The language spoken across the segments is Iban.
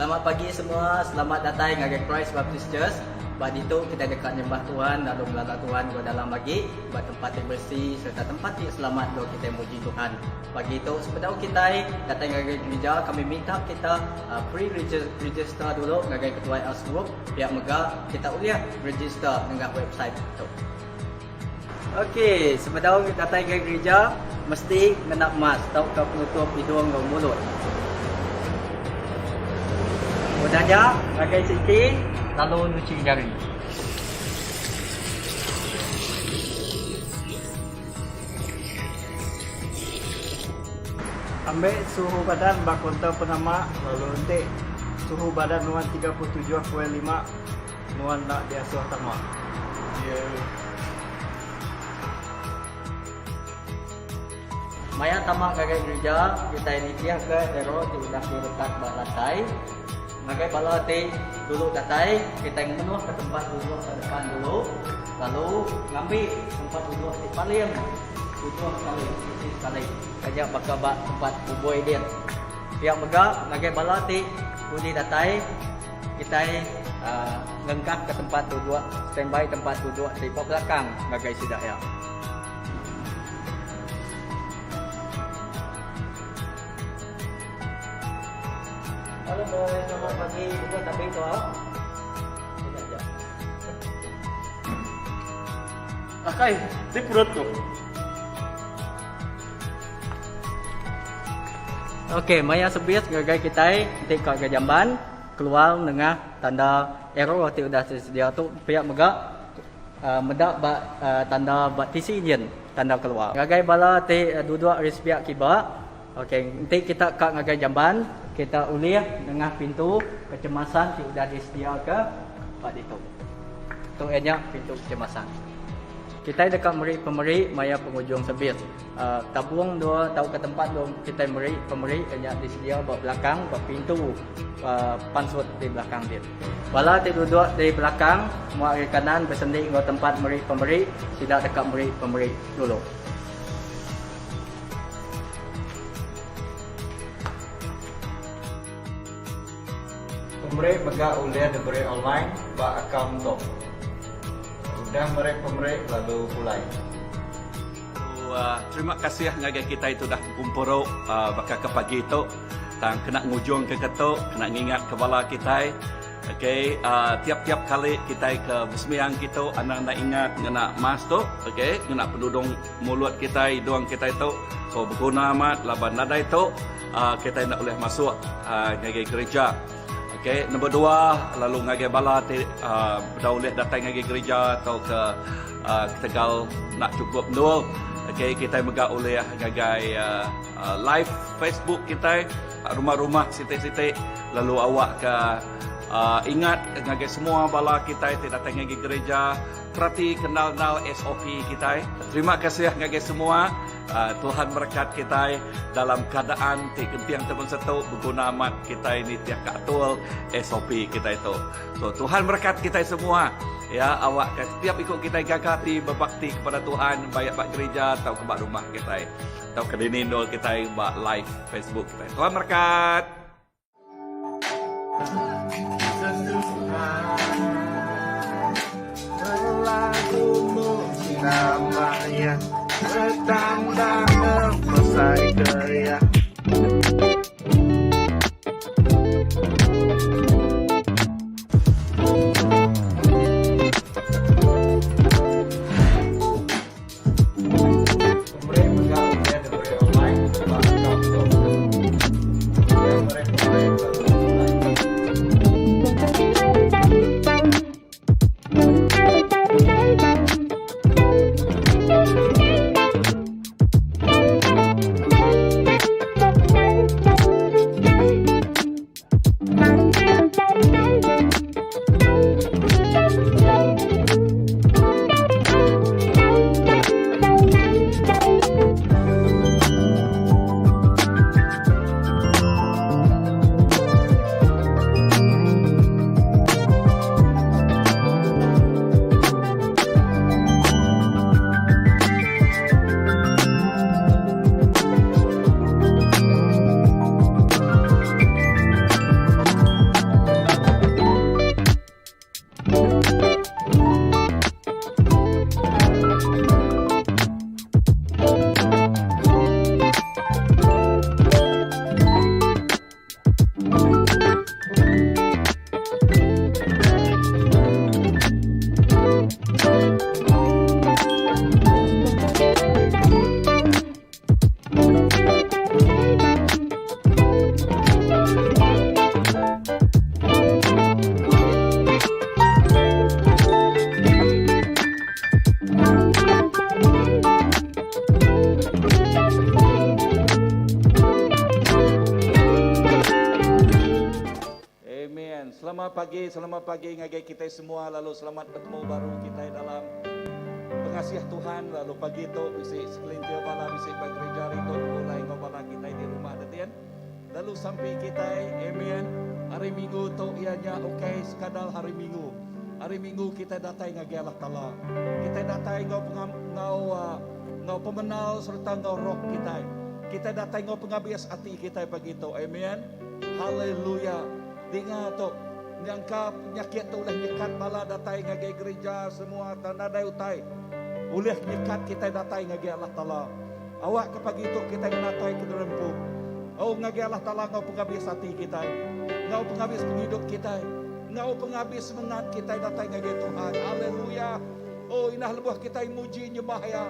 Selamat pagi semua, selamat datai ngagai Christ Baptist Church. Ba ditu kitai deka nyembah Tuhan lalu ngelala Tuhan enggau dalam agi ba tempat ti beresi sereta tempat ti selamat enggau kitai muji Tuhan. Pagi tu sebedau kitai datai ngagai gerija kami minta kita pre-register dulu ngagai ketuai Us Group pia mega kita ulih register nengah website tu. Ok, sebedau datai ngagai gerija, mesti ngena mask tauka penutup idung enggau mulut. Udah nya, ngagai sinki lalu nuchi jari. Ambi suhu badan ba kaunter penama lalu enti suhu badan nuan 37.5 Nuan enda diasuh tama. Iya. Maya tama ngagai gerija, kitai nitihka arrow ti udah diletak ba lantai. Ngagai bala ti dulu datai, kitai ngemenuhka tempat duduk ba depan dulu, lalu ngambi tempat duduk ti paling ujung sekali, sisi sekali. Taja baka ba tempat bubui din. Pia mega ngagai bala ti dudi datai, Kitai ngengkahka tempat duduk, standby tempat duduk ti ba belakang ngagai sida iya. Halo boy, selamat pagi. Duduk tabi tu au. Sekejap jap. Akai, ti perut tu. Okey, maya sebis ngagai kitai enti ka ga jamban keluar nengah tanda arrow ti udah disedia tu pia mega uhh meda ba uhh tanda ba tisi nyin tanda keluar. Ngagai bala ti duduk ari sepiak kiba okey enti kita ka ngagai jamban kita ulih nengah pintu kecemasan ti udah disedia ke ba ditu. Tu iya nya pintu kecemasan. Kitai deka meri pemeri maya pengujung sebis. Tabung dua tauka tempat dua kitai meri pemeri iya nya disedia ba belakang ba pintu pansut di belakang din. Bala ti duduk di belakang mua ari kanan besendi enggau tempat meri pemeri, sida deka meri pemeri dulu. Pemeri mega ulih diberi online ba akaun tu. Udah meri pemeri lalu pulai. Terima kasih ngagai kitai ti udah begumpuru baka ke pagi tu tang kena ngujung ke ke tu kena ngingat ke bala kitai okay tiap tiap kali kitai ke besembiang kitu anang enda ingat ngena mask tu okay ngena penudung mulut kitai idung kitai tu so beguna amat laban nadai tu kitai enda ulih masuk ngagai gereja. Okey, nombor dua lalu ngagai bala ti uh, bedau ulih datai ngagai gereja atau ke uh, ketegal nak cukup endur. Okey, kita mega ulih ngagai uh, uh, live Facebook kita rumah-rumah siti-siti lalu awak ke uh, ingat ngagai semua bala kita ti datai ngagai gereja perati kenal-kenal SOP kita. Terima kasih ngagai semua. Tuhan merekat kitai dalam keadaan ti genting ti bansa tu beguna amat kitai nitih ka atur SOP kitai tu. So Tuhan merekat kitai semua ya awak ka setiap iku kitai gaga ati bebakti kepada Tuhan baik ba gereja tauka ba rumah kitai tauka dini endur kitai ba live Facebook kitai. Tuhan merekat. Pemeri mega ulih diberi online ba akaun tu. Ulih meri pemeri lalu pulai. Selamat pagi, selamat pagi ngagai kitai semua lalu selamat betemu baru kitai dalam pengasih Tuhan lalu pagi tu bisi sekelintir bala bisi ba gereja hari tu begulai enggau bala kitai di rumah detin. Lalu sampi kitai, amen, hari minggu tu iya nya ukai sekadar hari minggu. Hari minggu kitai datai ngagai Allah Taala. Kitai datai enggau pengam enggau enggau pemenal sereta enggau roh kitai. Kitai datai enggau pengabis ati kitai pagi tu. Amen. Haleluya. Dinga tu, nyangka penyakit tu ulih nyekat bala datai ngagai gerija semua tang nadai utai ulih nyekat kitai datai ngagai Allah Taala. Awakka pagi tu kitai ngenatai ke diri empu. Oh ngagai Allah Taala enggau pengabis ati kitai, enggau pengabis pengidup kitai, enggau pengabis semengat kitai datai ngagai Tuhan. Haleluya. Oh indah lebuh kitai muji nyembah Iya,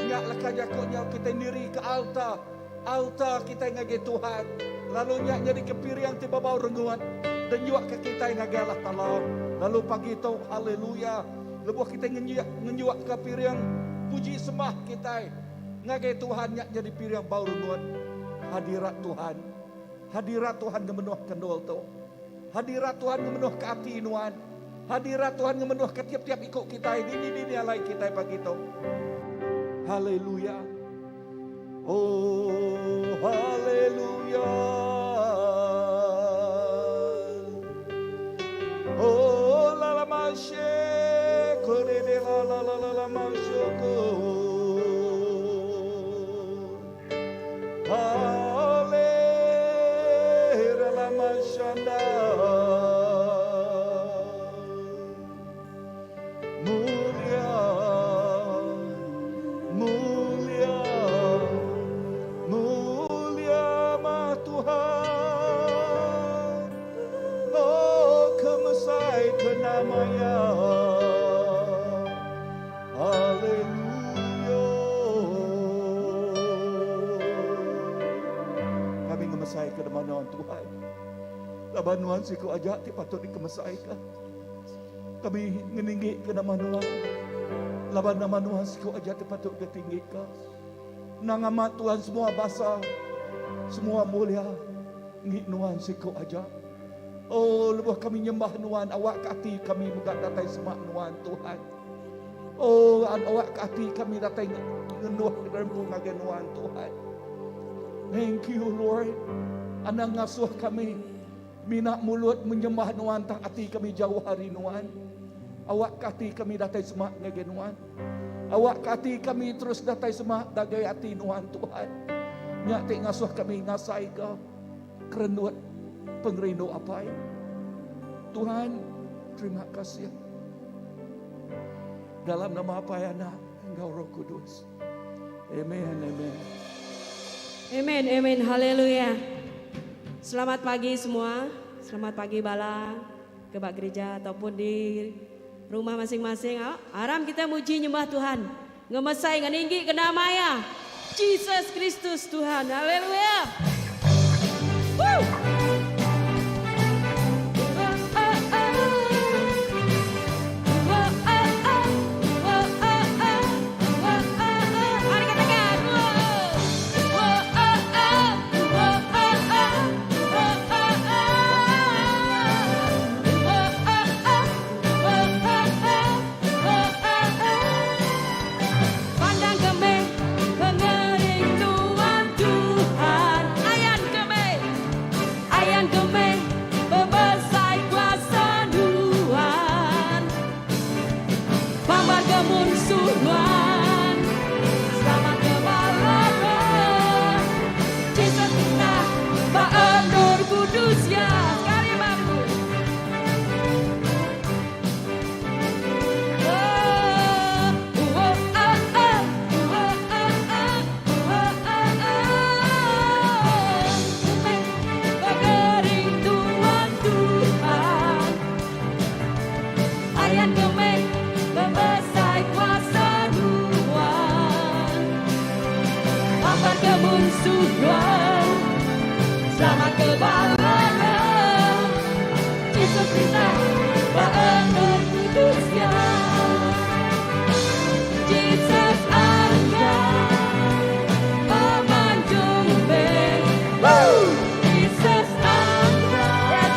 nya leka jaku nyau kitai nirika alta, alta kitai ngagai Tuhan, lalu nya nyadika piring ti bebau rengut, denjukka kitai ngagai Allah Taala. Lalu pagi tu, haleluya, lebuh kitai ngenjukka piring puji sembah kitai, Ngagai Tuhan nya nyadi piring bau rengut hadirat Tuhan. Hadirat Tuhan ngemenuh ke endul tu. Hadirat Tuhan ngemenuh ke ati nuan. Hadirat Tuhan ngemenuh ke tiap-tiap iku kitai dini-dini alai kitai pagi tu. Haleluya. Oh, haleluya. Oh, la la ma she, ko re de la la la la la ma sho ko. Hale ra la ma shanda. Mulia, mulia, mulia mah Tuhan. Oh, kemesai ke nama Iya. Haleluya. Kami ngemesai ke nama Nuan Tuhan. Laban Nuan siku aja ti patut dikemesaika. Kami ngeninggika nama Nuan laban nama Nuan siku aja ti patut ditinggika. Nang amat Tuhan semua basa, semua mulia ngi Nuan siku aja. Oh lebuh kami nyembah Nuan awakka ati kami mega datai semak Nuan Tuhan. Oh awakka ati kami datai ngenduh ngerempu ngagai Nuan Tuhan. Thank you Lord. Anang ngasuh kami Mina mulut menyembah Nuan tang ati kami jauh ari Nuan. Awakka ati kami datai semak ngagai Nuan. Awakka ati kami terus datai semak ngagai ati Nuan Tuhan. Nya ti ngasuh kami ngasaika kerenut pengerindu Apai. Tuhan, terima kasih. Dalam nama Apai, Anak enggau Roh Kudus. Amen, amen. Amen, amen, haleluya. Selamat pagi semua. Selamat pagi bala ke ba gereja ataupun di rumah masing-masing. Aram kita muji nyembah Tuhan. Ngemesai ngeninggi ke nama iya. Jesus Kristus Tuhan. Haleluya. Woo! Pandang ke meh pengering nuan Tuhan. Ayan ke meh, ayan ke meh pebesai kuasa nuan. Pambar ke munsuh nuan. Selamat ke bala roh. Jesus kita ba endur kudus ya. Sekali baru. Selamat ke bala Jesus Kristus ba endur kudus ya. Jesus angkat pemanjung ben. Jesus angkat.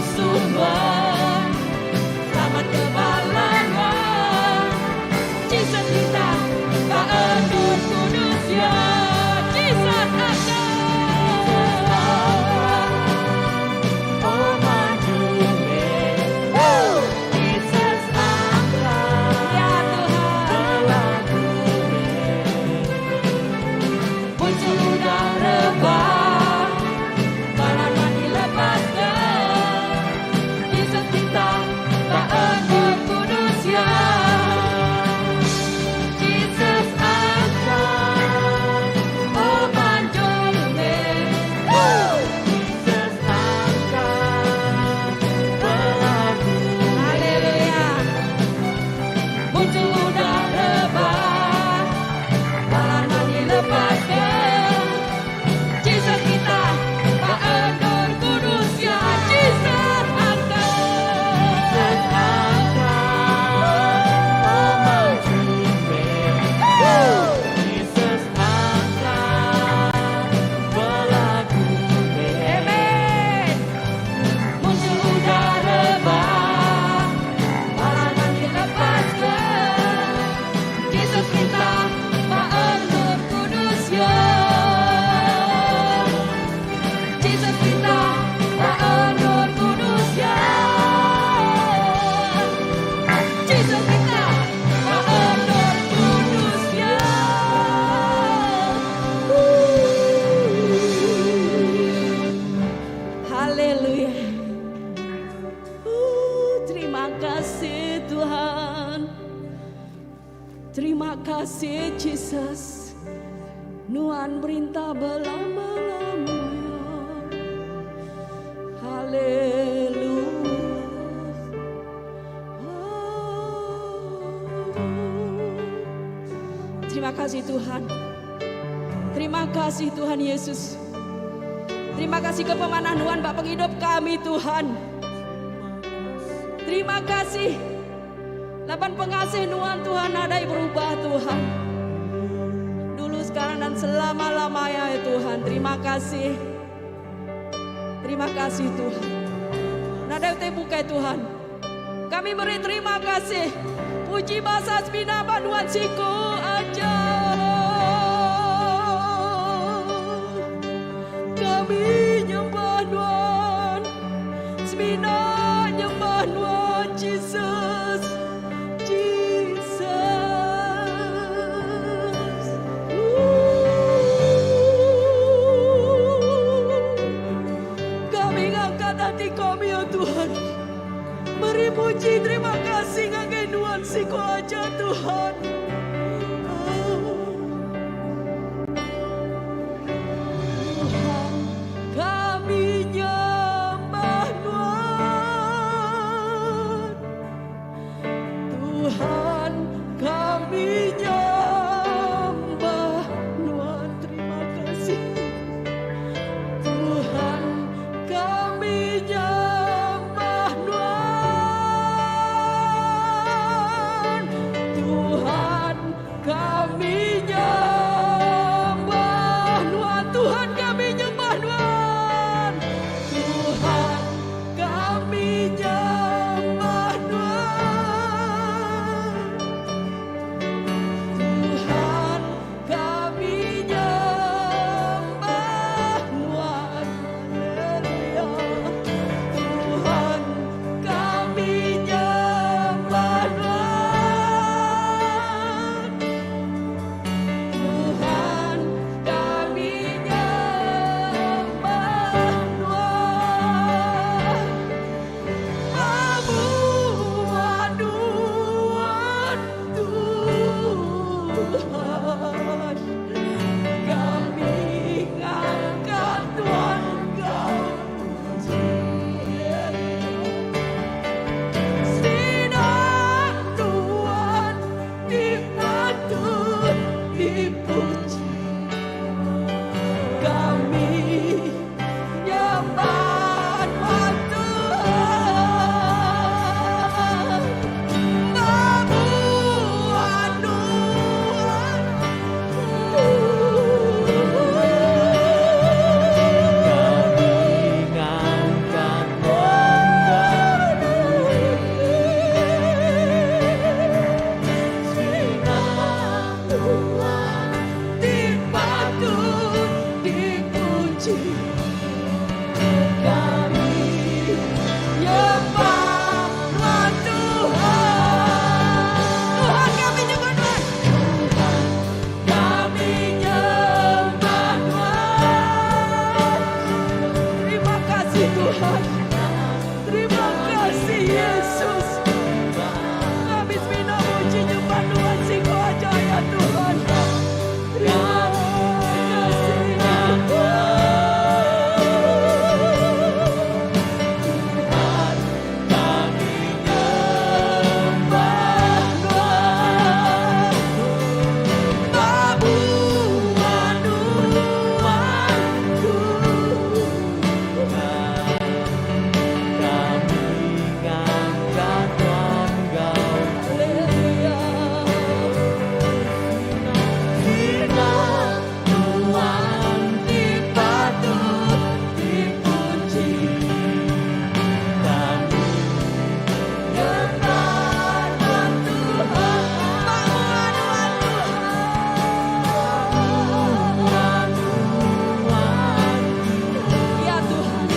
munsuh nuan. Selamat ke bala nuan. Jesus kita ba endur kudus ya. Jesus angkat. Oh maju Woo! Jesus angkat. Ya Tuhan. Muncul udah rebah, bala nuan dilepaskan. Jesus kita ba endur kudus ya. Jesus angkat, oh manjung Woo! Jesus angkat, Haleluya. Muncul udah rebah, bala nuan dilepaskan. Jesus kita ba endur kudus ya. Jesus angkat. Jesus angkat, oh maju Jesus angkat, belagu Amen. Muncul udah rebah, bala nuan dilepaskan. Jesus kita ba endur kudus ya. Jesus kita ba endur kudus ya. Jesus kita ba endur kudus ya. Haleluya. Terima kasih Tuhan. Terima kasih Jesus. Nuan perintah belama-lamanya. Haleluya. Oh. Terima kasih Tuhan. Terima kasih Tuhan Yesus. Terima kasih ke pemanah Nuan Bak penghidup kami Tuhan. Terima kasih. Laban pengasih Nuan Tuhan nadai berubah Tuhan. Dulu sekarang dan selama-lamanya ya Tuhan. Terima kasih. Terima kasih Tuhan. Nadai utai bukai Tuhan. Kami beri terima kasih. Puji basa semina ba Nuan siku aja. Kami nyembah Nuan. Semina nyembah Nuan Jesus. Jesus. Ooh. Kami ngangkat hati kami ya Tuhan. Beri puji terima kasih ngagai Nuan siku aja Tuhan. Oh. Tuhan kami nyembah Nuan. Tuhan kami nyembah Nuan. Terima kasih Tuhan kami nyembah Nuan. Tuhan Yesus. Kami semina muji nyembah Nuan siko aja ya Tuhan. Terima kasih. Tuhan kami nyembah Nuan. Pabuan Nuan Tuhan. Kami ngangkat Tuhan Haleluya. Sina Tuhan dipatut dipuji. Kami nyembah Tuhan. Pabuan Tuhan. Ya Tuhan,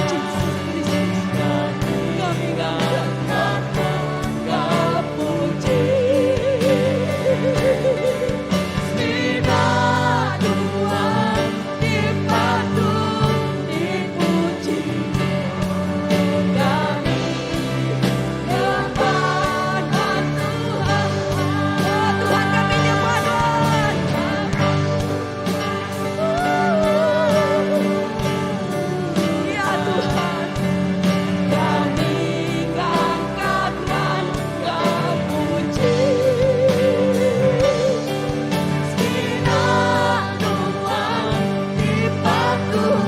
Yesus Kristus, kami ngangkat kau puji. Semina Tuhan dipatut dipuji. Kami nyembah Tuhan. Tuhan kami nyembah Tuhan. Ya Tuhan, kami ngangkat Tuhan kau puji. Semina Tuhan dipatut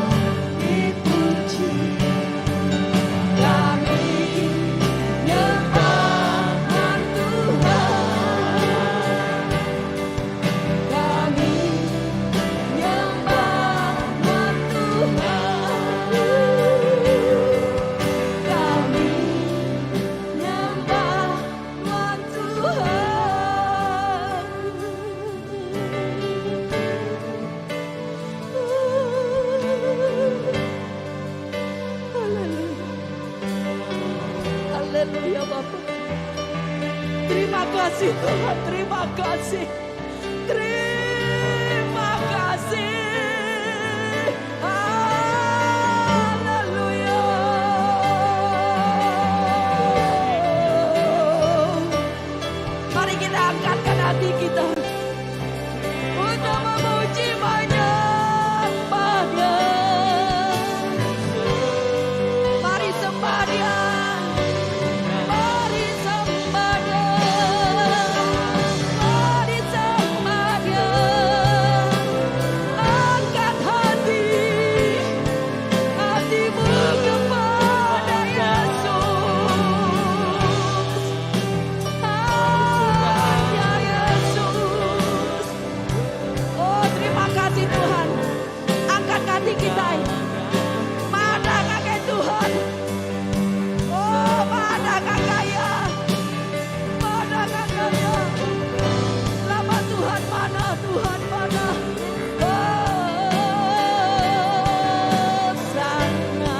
dipuji. Kami nyembah Tuhan. Kami nyembah Tuhan. Kami nyembah Tuhan. Haleluya. Haleluya Bapa. Terima kasih Tuhan, terima kasih. Terima kasih. Haleluya. Mari kita angkatkan hati kita untuk memuji menyembah Dia. Mari sembah Dia. Mari sembah Dia. Mari sembah Dia. Angkat hati, hatimu kepada Yesus. Hanya Yesus. Oh, terima kasih Tuhan. Angkat hati kita. Mana kakek Tuhan? Oh, mana kakak Mana kakaknya? Lama Tuhan mana? Tuhan mana? Oh, sana.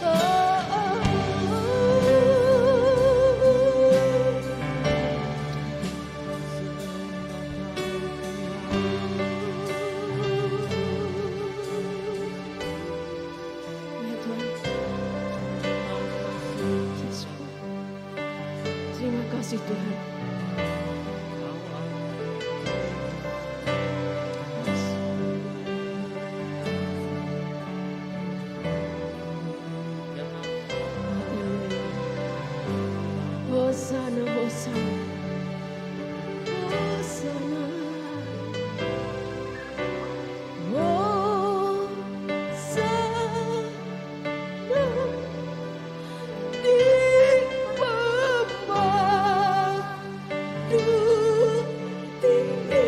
Oh, oh, oh. Ya Tuhan. Yesus. Terima kasih Tuhan. Yes. Haleluya. Hosana, Hosana. Hosana. Hosana. Di pemadu tinggi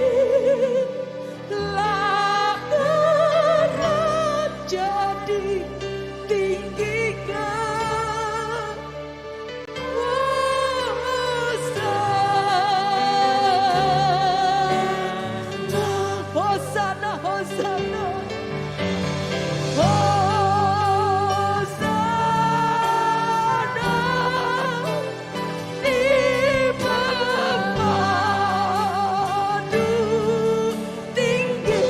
Raja ditinggikan. Hosana, Hosana, Hosana. Hosana di pemadu tinggi.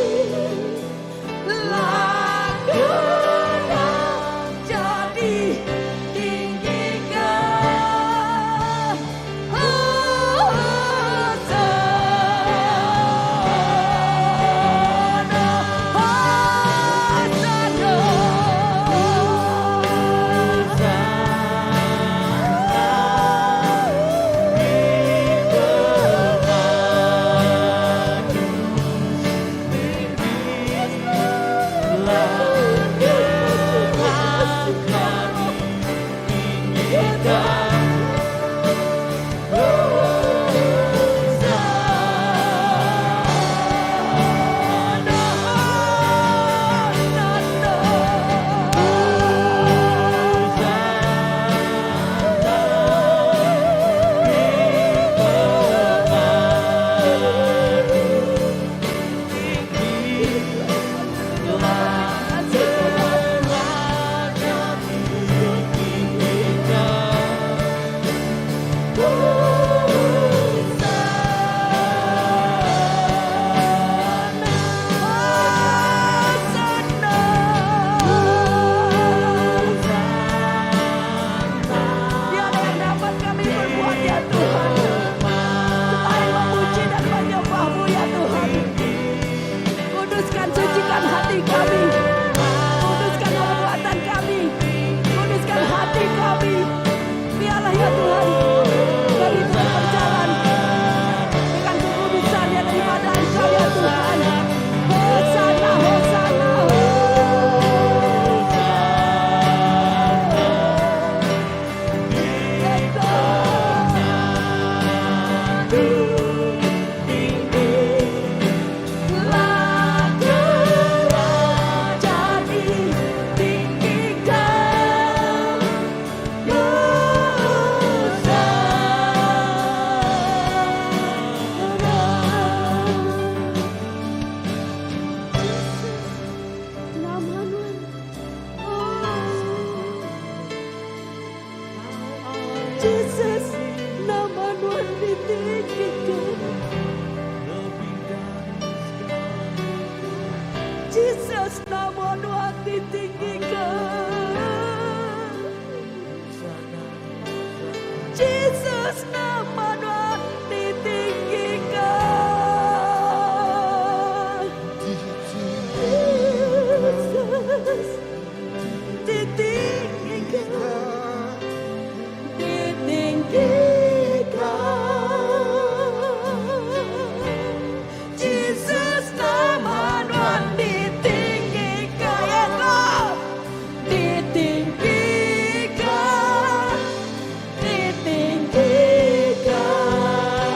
Sucikan hati kami. Kuduskan perbuatan kami. Kuduskan hati kami. Biarlah ya Tuhan, kami terus berjalan dengan kekudusan yang daripada Engkau ya Tuhan. Hosana, Hosana, Jesus, nama Nuan ditinggikan. Jesus, nama Nuan ditinggikan. Jesus, nama Nuan ditinggikan. Jesus, ditinggikan. Ditinggikan. Jesus, nama Nuan ditinggikan. Yes, Lord. Ditinggikan. Ditinggikan.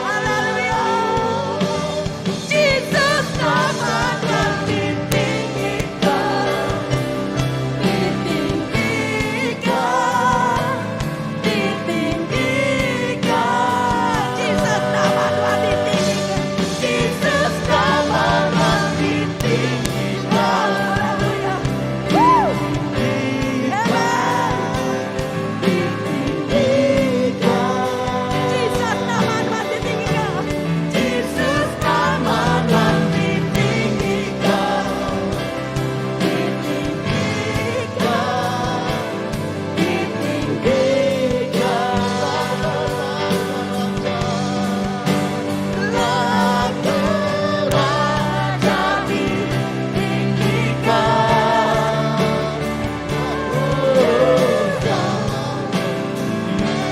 Haleluya. Jesus, nama Nuan ditinggikan. Ditinggikan. Ditinggikan. Jesus, nama Nuan ditinggikan. Jesus, nama Nuan ditinggikan. Haleluya. Woo! Amen. Ditinggikan. Jesus, nama Nuan ditinggikan. Jesus, nama Nuan ditinggikan. Ditinggikan. Ditinggikan. Raja ditinggikan.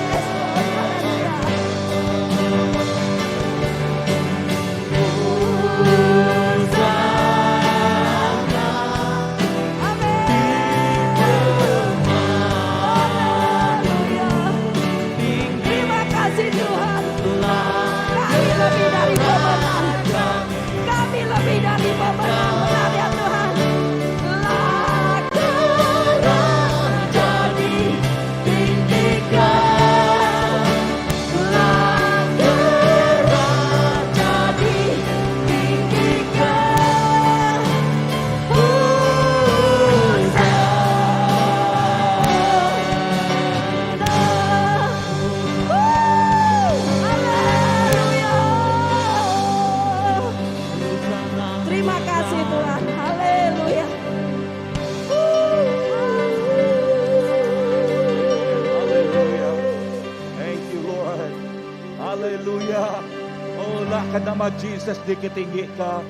Yes, Lord, haleluya. Amin. Haleluya. Terima kasih Tuhan. Kami lebih dari pemenang. Kami lebih dari pemenang. Benar ya Tuhan. Raja ditinggikan. Raja ditinggikan. Hosana. Woo! Haleluya. Terima kasih Tuhan. Haleluya. Hallelujah. Thank you, Lord. Hallelujah. Oh, lah nama Jesus diketinggika.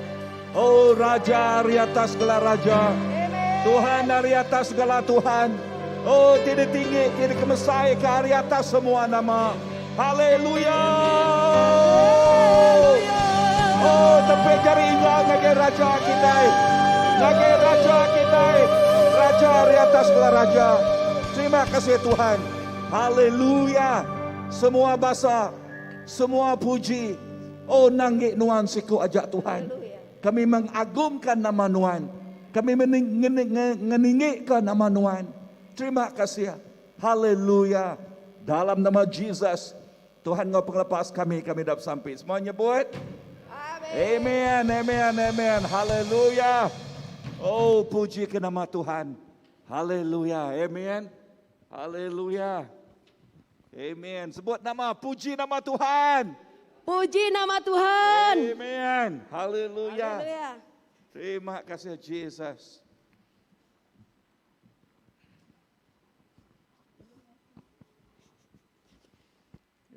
Oh, Raja ari atas segala raja. Tuhan ari atas segala Tuhan. Oh, tidak tinggi, tidak kemesai ke ari atas semua nama. Haleluya. Oh, tepik jari inggar ngagai raja kita. Ngagai raja kita. Raja ari atas segala raja. Terima kasih Tuhan. Haleluya. Semua basa, semua puji. Oh, nanggi nuan siku ajak Tuhan. Kami mengagumkan nama Nuan. Kami meninggikan nama Nuan. Terima kasih. Haleluya. Dalam nama Jesus, Tuhan ngau penglepas kami, kami dapat sampai. Semuanya buat. Amen, amen, amen. Haleluya. Oh, puji ke nama Tuhan. Haleluya. Amen. Haleluya. Amen. Sebut nama, puji nama Tuhan. Puji nama Tuhan. Amen. Haleluya. Haleluya. Terima kasih Jesus.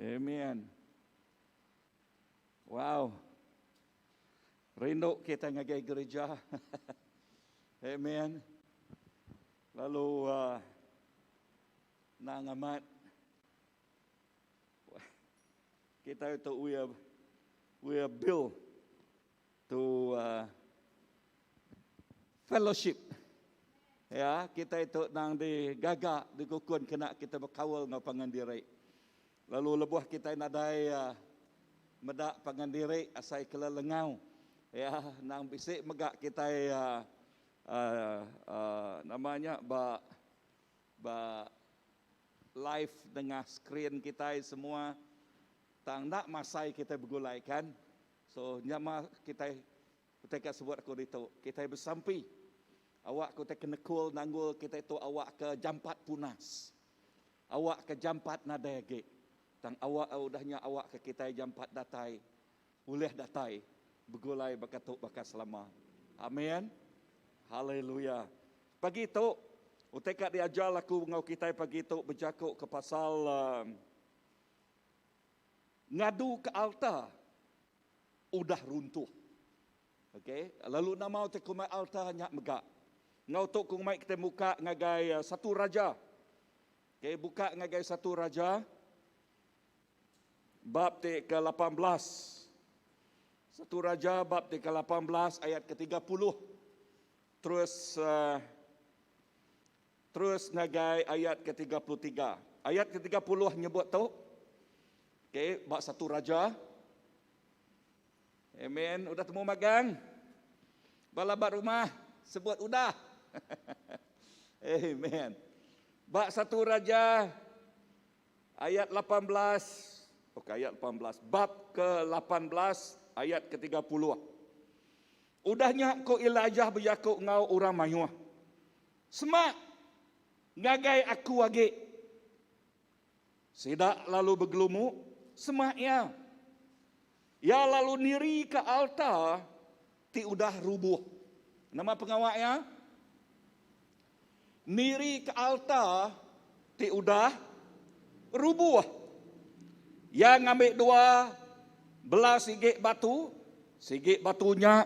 Amen. Wow. Rindu kita ngagai gereja. Amen. Lalu uh, nang amat kita itu we are, we are built to uh, fellowship. Ya, kita itu nang digaga dikukun kena kita berkawal ngau pangan diri. Lalu lebuh kita nadai uh, meda pangan diri asai kelelengau. Ya, nang bisik mega kita uh, uh, uh, namanya ba ba live dengan screen kita semua tang nak masai kita bergulai kan. So nyama kita kita sebut aku itu kita bersampi awak kita kena kul nanggul kita itu awak ke jampat punas. Awak ke jampat nadai agi. Tang awak udahnya awak ke kita jampat datai. Boleh datai begulai bakatuk baka selama. Amin. Haleluya. Pagi tu utai kat diajar aku ngau kita pagi tu berjakuk ke pasal uh, ngadu ke altar udah runtuh. Okey, lalu nama utai kumai altar nyak megak. Ngau tu kumai kita muka ngagai uh, satu raja. Okey, buka ngagai satu raja. Bab te ke-18. Satu raja bab te ke-18 ayat ke-30. Terus uh, terus ngagai ayat ke-33. Ayat ke-30 nyebut tu. Okey, bab satu raja. Amen. Udah temu magang? Balabat rumah sebut udah. Amen. Bab satu raja ayat 18. Okey, ayat 18. Bab ke-18 ayat ke-30. Udahnya ko Elijah berjakuk ngau orang mayuh. Semak ngagai aku agi. Sidak lalu bergelumuk semak ya. Ya lalu niri ke altar ti udah rubuh. Nama pengawak ya? Niri ke altar ti udah rubuh. Yang ngambil 12 sigik batu, sigik batunya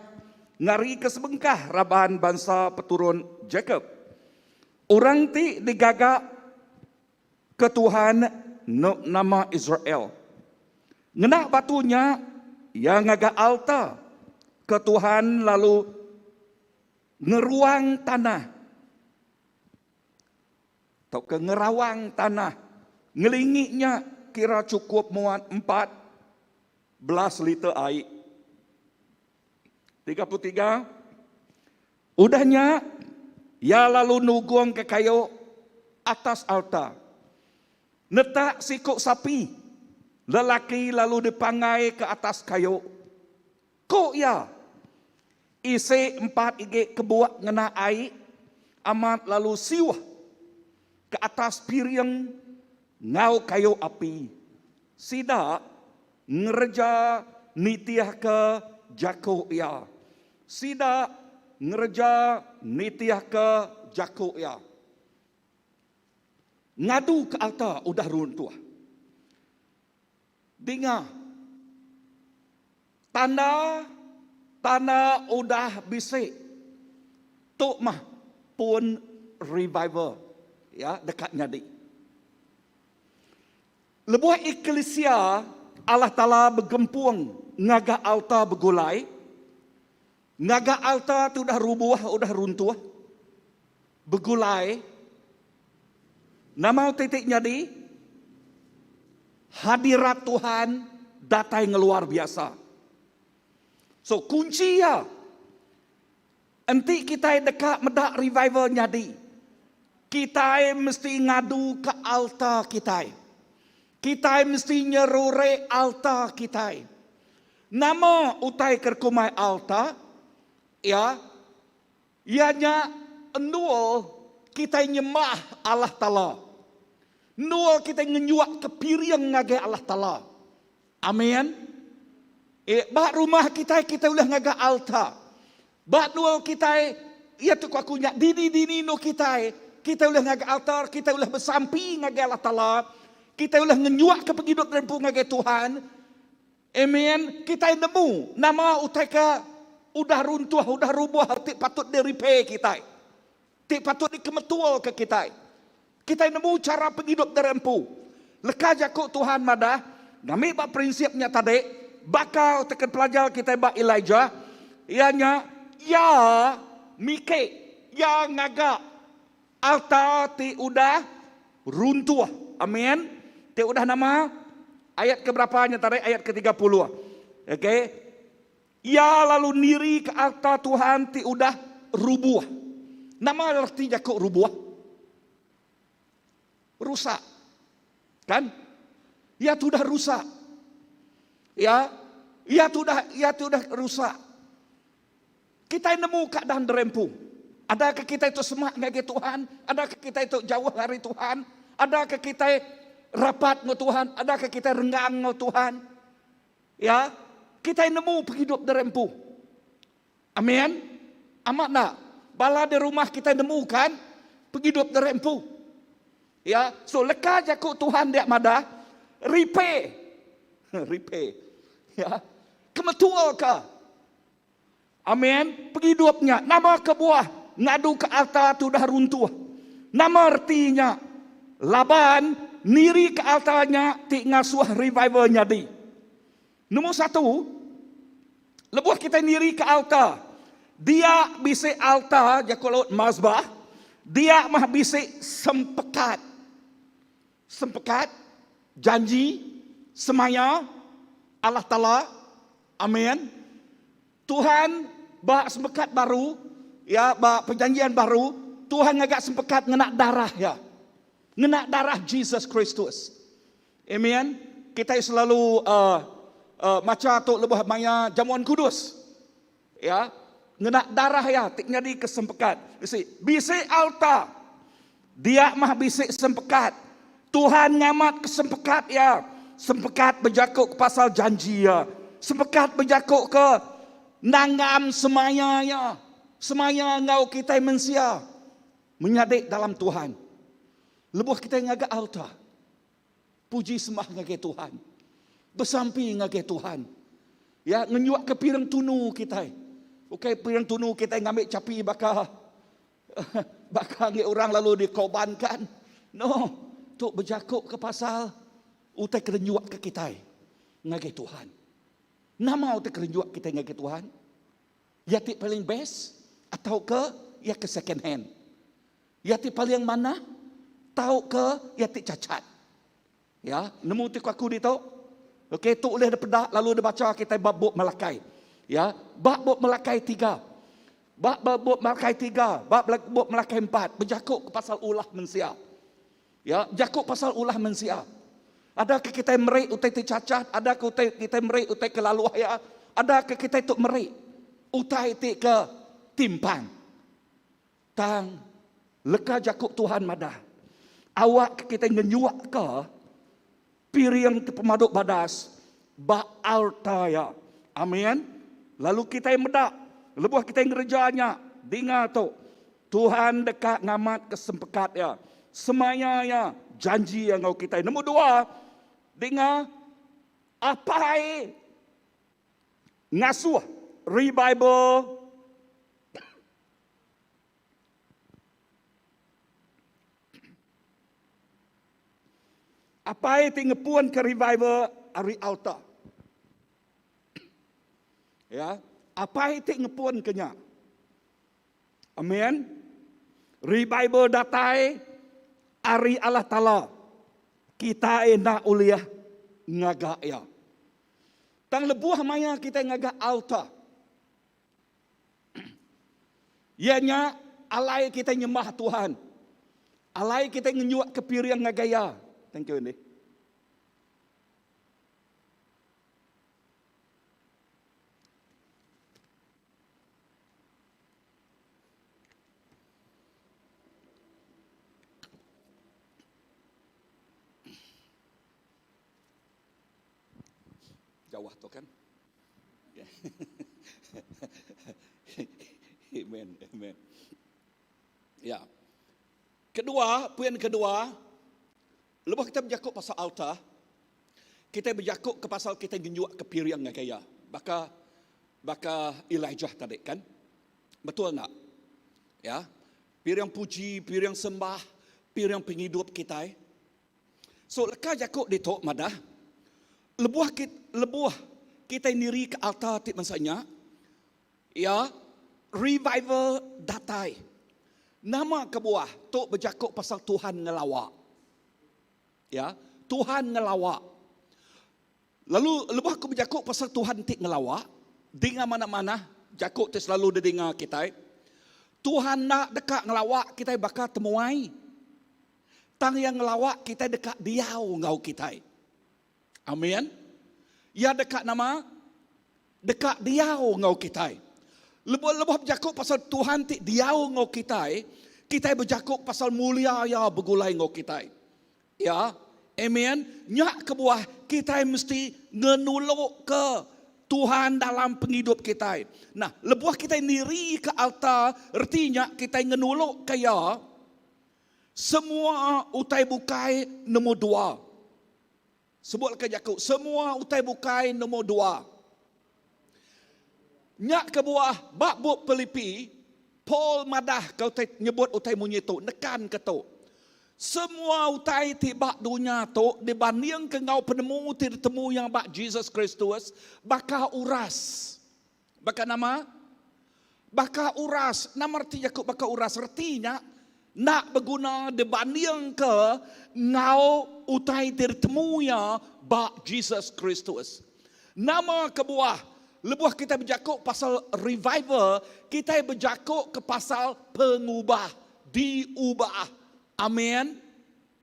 ngari ke sebengkah raban bangsa peturun Jacob. Orang ti digagak ke Tuhan nama Israel. Ngenak batunya yang agak altar ke Tuhan lalu ngeruang tanah. Atau ke ngerawang tanah. Ngelingiknya kira cukup muat 14 liter air. 33. Udahnya ya lalu nuguang ke kayu atas altar. Netak sikuk sapi. Lelaki lalu dipangai ke atas kayu. Kok ya? Isi 4 ige kebuak ngena air. Amat lalu siwah ke atas piring ngau kayu api. Sidak ngereja nitiah ke jako ya. Sidak ngereja nitiah ke jako ya. Ngadu ke altar udah runtuh. Dengar. Tanda tanda udah bisik. Tok mah pun revival ya dekat nyadi. Lebuh eklesia Allah Taala bergempung ngaga altar bergulai. Ngaga altar tu udah rubuh, udah runtuh. Bergulai. Nama titik nyadi hadirat Tuhan datai ngeluar biasa. So kunci ya. Enti kita dekat medak revival nyadi. Kita mesti ngadu ke altar kita. Kita mesti nyerure altar kita. Nama utai kerkumai altar ya ianya endul kita nyembah Allah Taala. Nua kita ngenyuak ke piring ngagai Allah Taala. Amin. Bak rumah kita kita ulah ngaga altar. Bak dua kita ia tu aku nyak dini-dini no kita kita ulah ngaga altar, kita ulah bersampi ngagai Allah Taala. Kita ulah ngenyuak ke penghidup rempu ngagai Tuhan. Amin. Kita nemu nama utai ke udah runtuh, udah rubuh, patut di repair kita. Ti patut dikemetulka kitai. Kitai nemu chara pengidup diri empu. Leka jaku Tuhan madah, ngambi ba prinsip nya tadi, baka utai ke dipelajar kitai ba Elijah, iya nya, iya miki, iya ngaga alta ti udah runtuh. Amin. Ti udah nama? Ayat ke berapa nya tadi? Ayat ke 30. Okey. Iya lalu nirika alta Tuhan ti udah rubuh. Nama reti jaku rubuh? Rusak. Kan? Iya tu udah rusak. Ya, iya tu udah iya tu udah rusak. Kitai nemu keadaan diri empu. Adakah kitai tu semak ngagai Tuhan? Adakah kitai tu jauh ari Tuhan? Adakah kitai rapat enggau Tuhan? Adakah kitai renggang enggau Tuhan? Ya, kitai nemu pengidup diri empu. Amin. Amat enda? Bala di rumah kitai nemu kan pengidup diri empu. Ya, so leka jaku Tuhan dia madah repair. Repair. Ya. Kemetul ka. Amin. Pengidup nya nama kebuah ngadu ke altar tu dah runtuh. Nama reti nya? Laban niri ke altar nya ti ngasuh revival nyadi. Nombor satu, lebuh kitai niri ke altar, dia bisi altar jaku laut mazbah, dia mah bisi sempekat. Sempekat, janji, semaya Allah Taala. Amin. Tuhan ba sempekat baru, ya ba perjanjian baru, Tuhan ngaga sempekat ngena darah ya. Ngena darah Jesus Kristus. Amen. Kita selalu uh, uh, maca tu lebuh maya jamuan kudus. Ya, ngena darah ya ti nyadi ke sempekat. Bisi bisi altar. Dia mah bisi sempekat. Tuhan ngamat ke sempekat ya. Sempekat bejaku ke pasal janji ya. Sempekat bejaku ke nanggam semaya ya. Semaya enggau kitai mensia. Menyadi dalam Tuhan. Lebuh kitai ngaga altar. Puji sembah ngagai Tuhan. Besampi ngagai Tuhan. Ya, ngenyuak ke piring tunu kitai. Ukai piring tunu kitai ngambi chapi baka baka ngi orang lalu dikorbankan. No, tu bejaku ke pasal utai ke nyuak ke kitai ngagai Tuhan. Nama utai ke nyuak kitai ngagai Tuhan? Ya ti paling best atau ke ya ke second hand? Iya ti paling manah tauka iya ti cacat. Ya, nemu ti ku aku ditu. Okey, tu ulih dipeda lalu dibacha kitai ba bup Malakai. Ya, ba bup Malakai tiga. Ba ba bup Malakai tiga, ba bup Malakai empat bejaku ke pasal ulah mensia. Ya, bejaku pasal ulah mensia. Ada ke kitai meri utai ti cacat, ada ke utai kitai meri utai ke laluh iya, ada ke kitai tu meri utai ti ke timpang. Tang, leka jaku Tuhan madah, Awakka kitai ngenyuakka piring ti pemadu badas ba alta Iya. Amin. Lalu kitai meda, lebuh kitai ngereja nya, dinga tu, Tuhan deka ngamatka sempekat Iya, semaya Iya, janji Iya enggau kitai. Nombor dua, dinga, Apai ngasuh revival Apai ti ngepunka revival ari altar. Ya, apai ti ngepunka nya. Amen. Revival datai ari Allah Taala. Kita enda ulih ngaga iya. Tang lebuh maya kita ngaga altar, Iya nya alai kitai nyembah Tuhan. Alai kitai ngenyuakka piring ngagai Iya. Thank you Andy. Jauh tu kan. Amen. Amen. Ya. Kedua, poin kedua, lebuh kita bejaku pasal altar, kita bejaku ke pasal kita ngenjuk ke piring ngagai iya. Baka baka Elijah tadi kan? Betul tak? Ya. Piring puji, piring sembah, piring pengidup kitai. So leka jaku ditu madah, lebuh lebuh kitai nirika altar ti bansa nya, iya revival datai. Nama kebuah tu bejaku pasal Tuhan ngelawa? Ya, Tuhan ngelawa. Lalu lebuh aku bejaku pasal Tuhan ti ngelawa, dinga manah-manah jaku ti selalu didinga kitai, Tuhan enda deka ngelawa kitai baka temuai. Tang Iya ngelawa kitai deka diau enggau kitai. Amin. Iya deka nama? Deka diau enggau kitai. Lebuh lebuh bejaku pasal Tuhan ti diau enggau kitai, kitai bejaku pasal mulia Iya begulai enggau kitai. Ya. Amen. Nya kebuah kitai mesti ngenuluka Tuhan dalam pengidup kitai. Nah, lebuh kitai nirika altar, reti nya kitai ngenuluka Iya, semua utai bukai nombor dua. Sebut leka jaku, semua utai bukai nombor dua. Nya kebuah ba bup Pilipi, Paul madah ke utai nyebut utai munyi tu, nekan ke tu. Semua utai ti ba dunya tu dibandingka enggau penemu ti ditemu iya ba Jesus Kristus baka uras. Baka nama? Baka uras. Nama reti jaku baka uras? Reti nya enda beguna dibandingka enggau utai ti ditemu iya ba Jesus Kristus. Nama kebuah lebuh kitai bejaku pasal revival, kitai bejaku ke pasal pengubah, diubah. Amen.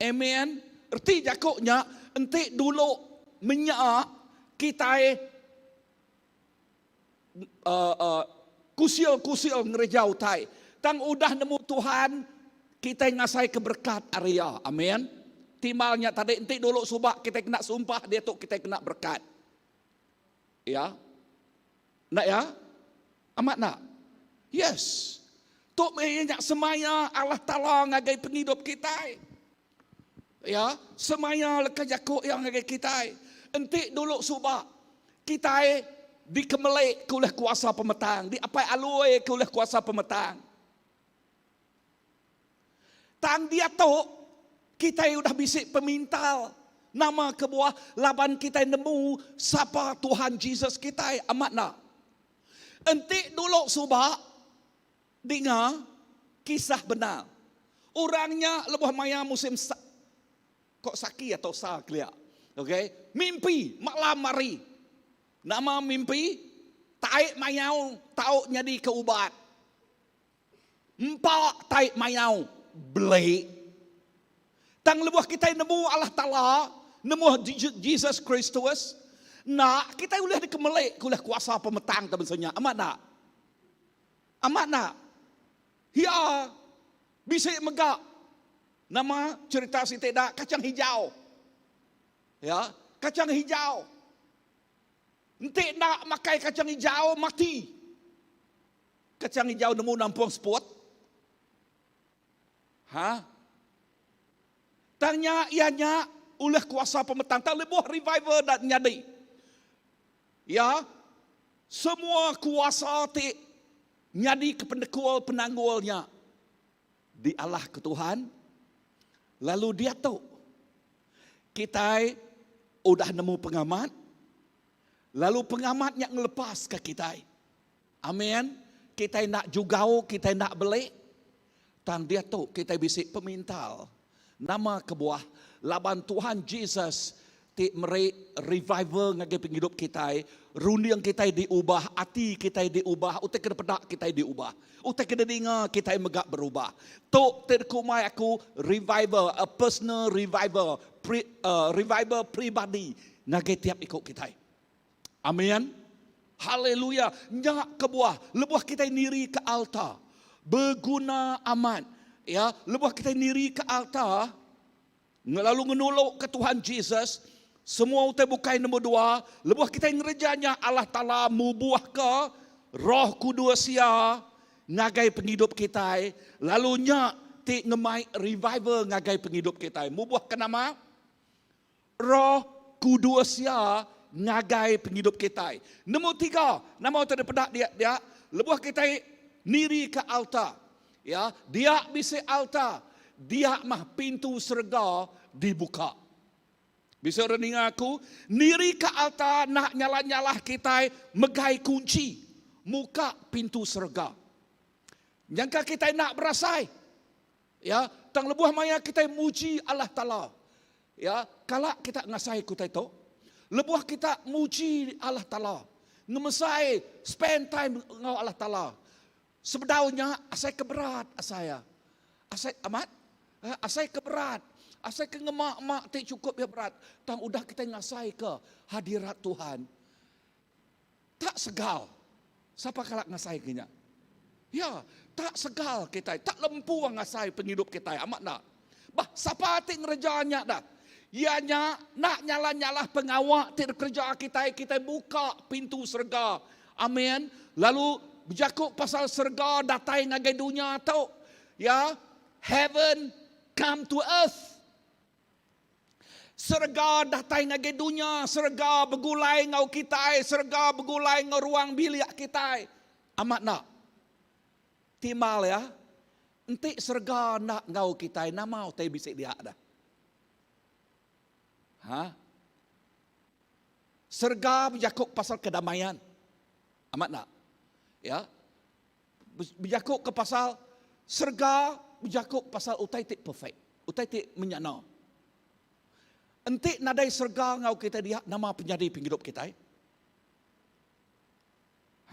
Amen. Reti jaku nya enti dulu menya kitai uh, uh, kusil-kusil ngereja utai. Tang udah nemu Tuhan, kitai ngasai ke berkat ari iya. Amen. Timbal nya tadi enti dulu suba kitai kena sumpah diatu kitai kena berkat. Ya. Nak ya? Amat nak? Yes. Tu meh nya semaya Allah Taala ngagai pengidup kitai. Ya, semaya leka jaku iya ngagai kitai. Enti dulu suba kitai dikemelek ke ulih kuasa pemetang, diapai alui ke ulih kuasa pemetang. Tang diatu kitai udah bisi pemintal. Nama kebuah laban kitai nemu sapa Tuhan Jesus kitai amat enda. Enti dulu suba Dinga kisah bendar. Orang nya lebuh maya musim sa ko saki atau sa kelia. Okay. Mimpi malam hari. Nama mimpi? Tai mayau tau nyadi ke ubat. Empa tai mayau beli. Tang lebuh kitai nemu Allah Taala, nemu Jesus Kristus, enda kitai ulih dikemelika ulih kuasa pemetang ke bansa nya. Amat enda? Amat enda? Iya bisi mega nama cherita siti da kacang hijau. Ya, kacang hijau. Enti enda makai kacang hijau mati. Kacang hijau nemu nampung seput. Ha? Tang nya iya nya ulih kuasa pemetang tang lebuh revival da nyadi. Ya, semua kuasa ti nyadi ke penekul penanggul nya dialah ke Tuhan, lalu diatu kitai udah nemu pengamat, lalu pengamat nya ngelepaska kitai. Amin. Kitai enda jugau, kitai enda beli. Tang diatu kitai bisi pemintal. Nama kebuah? Laban Tuhan Jesus ti meri revival ngagai pengidup kitai, runding kitai diubah, ati kitai diubah, utai ke dipeda kitai diubah. Utai ke didinga kitai mega berubah. Tu ti dikumbai aku revival, a personal revival, pri, uh, revival pribadi ngagai tiap iku kitai. Amin. Haleluya. Nya kebuah lebuh kitai niri ke altar beguna amat. Ya, lebuh kitai niri ke altar lalu ngenuluk ke Tuhan Jesus, semua utai bukai nombor dua, lebuh kitai ngereja nya Allah Taala mubuh ke Roh Kudus Iya ngagai pengidup kitai, lalu nya ti ngemai revival ngagai pengidup kitai. Mubuh ke nama? Roh Kudus Iya ngagai pengidup kitai. Nemu tiga, nama utai dipeda dia dia lebuh kitai nirika altar. Ya, dia bisi altar, dia mah pintu serega dibuka. Bisi orang ninga aku, nirika altar enda nyalah-nyalah kitai megai kunchi muka pintu serega. Nyangka kitai enda berasai. Ya, tang lebuh maya kitai muji Allah Taala. Ya, kala kita ngasai ke utai tu. Lebuh kita muji Allah Taala, ngemesai spend time enggau Allah Taala. Sebedau nya asai ke berat asai iya. Asai amat asai ke berat. Asai ke ngema ema ti chukup iya berat. Tang udah kitai ngasai ke hadirat Tuhan. Tak segal. Sapa kala ngasai ke nya? Ya, tak segal kitai, tak lempu ngasai pengidup kitai. Amat enda? Bah, sapa ti ngereja nya dah? Iya nya enda nyalah-nyalah pengawa ti dikereja kitai, kitai muka pintu serega. Amin. Lalu bejaku pasal serega datai ngagai dunya tu. Ya, heaven come to earth. Serega datai ngagai dunya, serega begulai enggau kitai, serega begulai enggau ruang bilik kitai. Amat enda? Timbal iya, enti serega enda enggau kitai, nama utai bisi dia dah? Ha? Serega bejaku pasal kedamaian. Amat enda? Ya. Bejaku ke pasal serega bejaku pasal utai ti perfect, utai ti menyana. Enti nadai serega enggau kitai dia, nama penyadi pengidup kitai?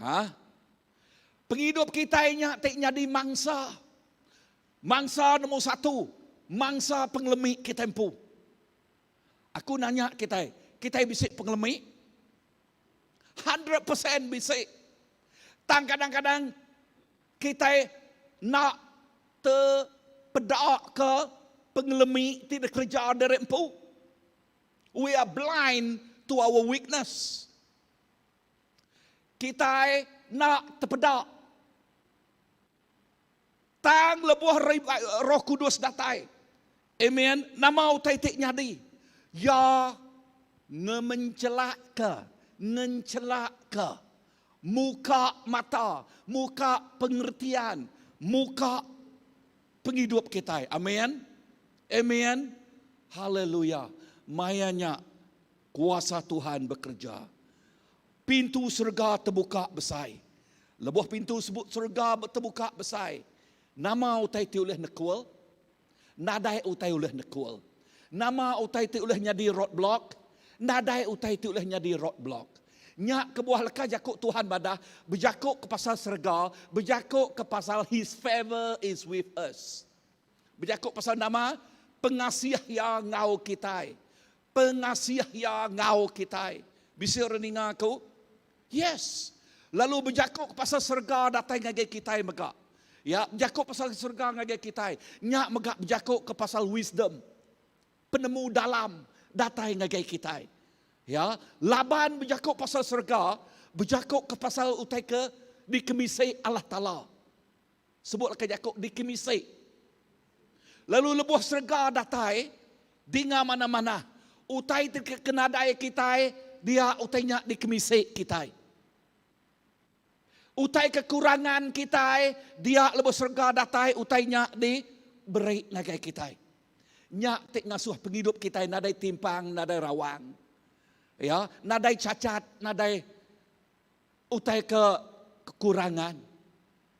Ha? Pengidup kitai nya ti nyadi mangsa. Mangsa nombor satu, mangsa pengelemi kitai empu. Aku nanya kitai, kitai bisi pengelemi? 100% bisi. Tang kadang-kadang kitai enda tepeda ke pengelemi ti dikereja diri empu. We are blind to our weakness. Kitai enda tepeda. Tang lebuh Roh Kudus datai, amen, nama utai ti nyadi? Iya ngemenchelakka, ngenchelakka, muka mata, muka pengertian, muka pengidup kitai. Amen. Amen. Haleluya. Maya nya kuasa Tuhan bekereja. Pintu serega tebuka besai. Lebuh pintu serega tebuka besai, nama utai ti ulih nekul? Nadai utai ulih nekul. Nama utai ti ulih nyadi roadblock? Nadai utai ti ulih nyadi roadblock. Nya kebuah leka jaku Tuhan madah, bejaku ke pasal serega, bejaku ke pasal His favor is with us. Bejaku pasal nama? Pengasih Iya enggau kitai. Pengasih Iya enggau kitai. Bisi orang ninga aku? Yes. Lalu bejaku pasal serega datai ngagai kitai mega. Ya, bejaku pasal serega ngagai kitai. Nya mega bejaku ke pasal wisdom. Penemu dalam datai ngagai kitai. Ya, laban bejaku pasal serega, bejaku ke pasal utai ke dikemisi Allah Taala. Sebut leka jaku dikemisi. Lalu lebuh serega datai, dinga manah-manah, utai ti kenadai kitai dia utai nya dikemisi kitai. Utai kekurangan kitai dia lebuh serega datai utai nya diberi ngagai kitai. Nya ti ngasuh pengidup kitai nadai timpang, nadai rawang. Ya, nadai cacat, nadai Utai ke kekurangan.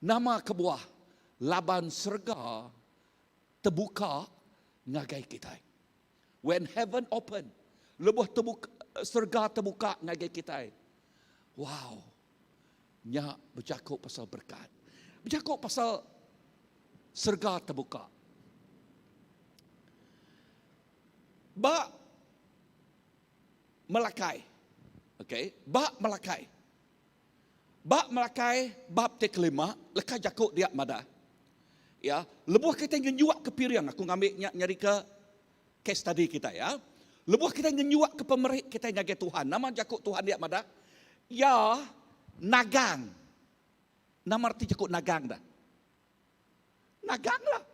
Nama kebuah? Laban serega tebuka ngagai kitai. When heaven open, lebuh tebuka, serega tebuka ngagai kitai. Wow. Nya bejaku pasal berkat. Bejaku pasal serega tebuka. Ba Melakai. Okey, ba Melakai. Ba Melakai bab ti kelima, leka jaku dia madah. Ya, lebuh kitai ngenyuak ke piring, aku ngambi nya nyadika case study kitai ya. Lebuh kitai ngenyuak ke pemeri kitai ngagai Tuhan, nama jaku Tuhan dia madah? Iya nagang. Nama reti jaku nagang dah? Nagang lah.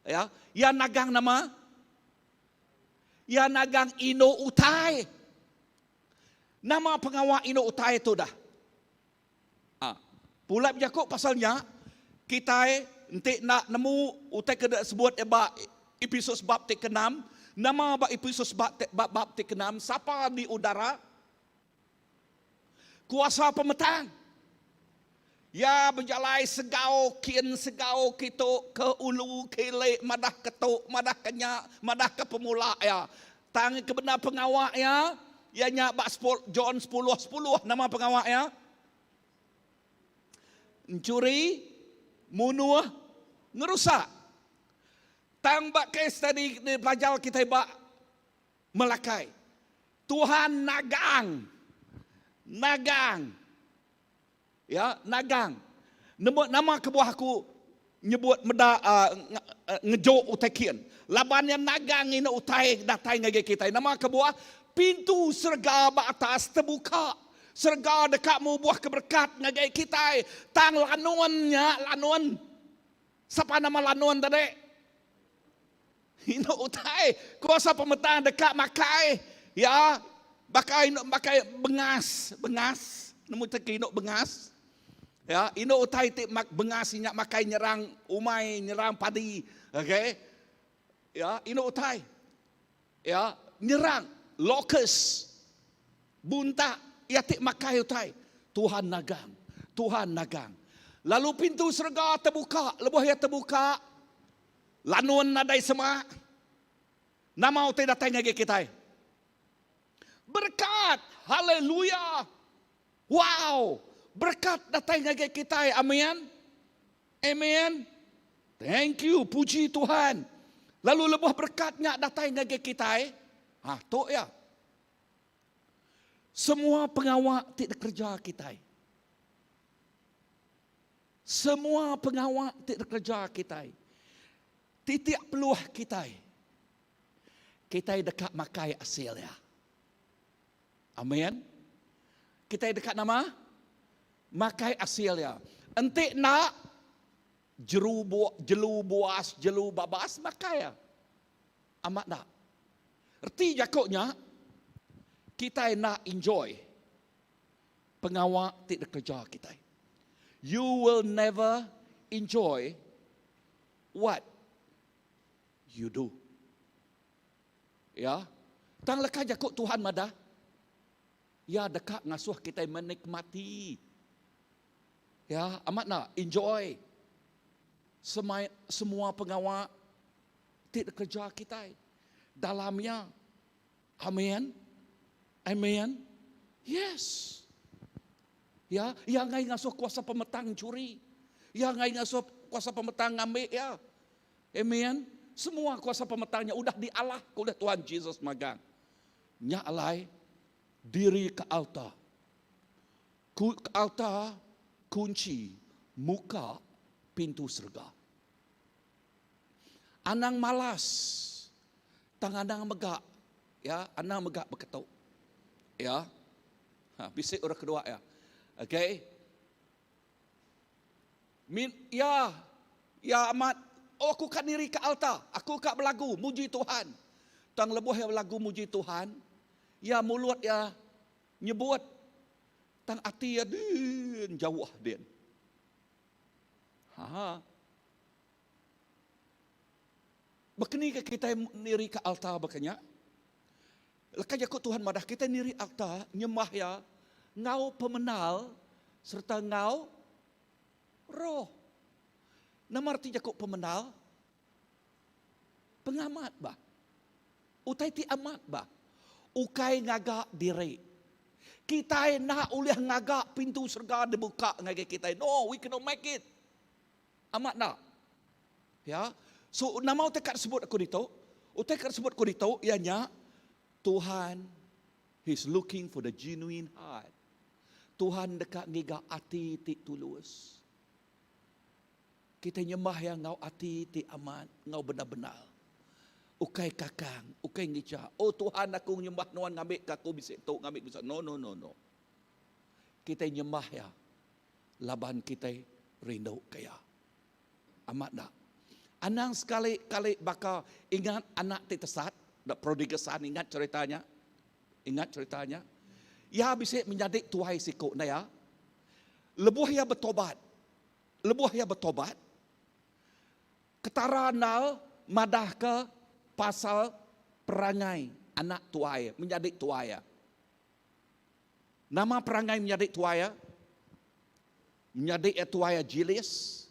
Ya, iya nagang nama? Iya nagang indu utai. Nama pengawa indu utai tu dah? Ha. Pulai bejaku pasal nya, kitai Enti enda nemu utai ke disebut iya ba Episus bab ti keenam, nama ba Episus bab bab ti keenam, sapa di udara? Kuasa pemetang. Iya bejalai segau kin segau kitu ke ulu ke ili madah ke tu madah ke nya madah ke pemula iya. Tang ke bendar pengawa iya, iya nya ba John sepuluh sepuluh nama pengawa iya? Enchuri, munuh, ngerusak. Tang ba kes tadi dipelajar kitai ba Melakai. Tuhan nagang. Nagang. Ya, nagang. Nemu nama kebuah aku nyebut meda uh, ngejuk utai kin. Laban iya nagang inu utai datai ngagai kitai. Nama kebuah? Pintu serega ba atas tebuka. Serega deka mubuh ke berkat ngagai kitai. Tang lanun nya, lanun. Sapa nama lanun tadi? Indu utai kuasa pemetang deka makai ya baka indu makai bengas bengas nemu te ke indu bengas ya indu utai ti bengas inya makai nyerang umai nyerang padi okey ya indu utai ya nyerang locust buntak iya ti makai utai Tuhan nagang Tuhan nagang lalu pintu serega tebuka lebuh iya tebuka Lanun nadai sema. Nama utai datai ngagai kitai? Berekat! Haleluya! Wow! Berekat datai ngagai kitai. Amen. Amen. Thank you. Puji Tuhan. Lalu lebuh berekat nya datai ngagai kitai, ha tu ya. Semua pengawa ti dikereja kitai. Semua pengawa ti dikereja kitai, titik peluh kitai, kitai deka makai asil iya. Amin. Kitai deka nama? Makai asil iya. Enti enda, jeru bu, jelu buas, jelu babas makai iya. Amat enda? Reti jaku nya, kitai enda enjoy pengawa ti dikereja kitai. You will never enjoy what you do. Ya. Tang leka jaku Tuhan madah, Iya deka ngasuh kitai menikmati. Ya, amat enda? Enjoy semai semua pengawa ti dikereja kitai dalam iya. Amen. Amen. Yes. Ya, iya ngai ngasuh kuasa pemetang curi. Iya ngai ngasuh kuasa pemetang ngambi ya. Amen. Semua kuasa pemetang nya udah dialah ke oleh Tuhan Jesus magang. Nya alai diri ke altar. Ku altar kunci muka pintu serega. Anang malas tang anang mega ya anang mega beketu. Ya. Ha, bisi orang kedua ya. Okey. Min ya ya amat oh aku ka niri ke altar, aku ka belagu muji Tuhan. Tang lebuh ya belagu muji Tuhan, ya mulut ya nyebut tang ati ya din jauh din. Ha. Baka ni ke kitai nirika altar baka nya? Leka jaku Tuhan madah kitai niri altar nyembah iya enggau pemenal sereta enggau roh. Nama reti jaku pemenal? Pengamat bah. Utai ti amat bah. Ukai ngaga diri. Kitai enda ulih ngaga pintu serega dibuka ngagai kitai. No, we cannot make it. Amat enda? Ya. So nama utai ka disebut aku ditu? Utai ka disebut aku ditu iya nya Tuhan he's looking for the genuine heart. Tuhan deka ngiga ati ti tulus. Kitai nyembah iya enggau ati ti amat enggau bendar-bendar. Ukai kakang, ukai ngicha. Oh Tuhan aku nyembah nuan ngambika aku bisi tu, ngambi bisi no no no no. Kitai nyembah iya laban kitai rindu ke iya. Amat enda? Anang sekali-kali baka ingat anak ti tesat, the prodigal son, ingat cerita nya? Ingat cerita nya? Iya bisi menyadi tuai siku enda iya? Lebuh iya betobat, lebuh iya betobat, Ketara endal madahka pasal perangai anak tuai, menyadi tuai iya. Nama perangai menyadi tuai iya? Menyadi iya tuai iya jilis,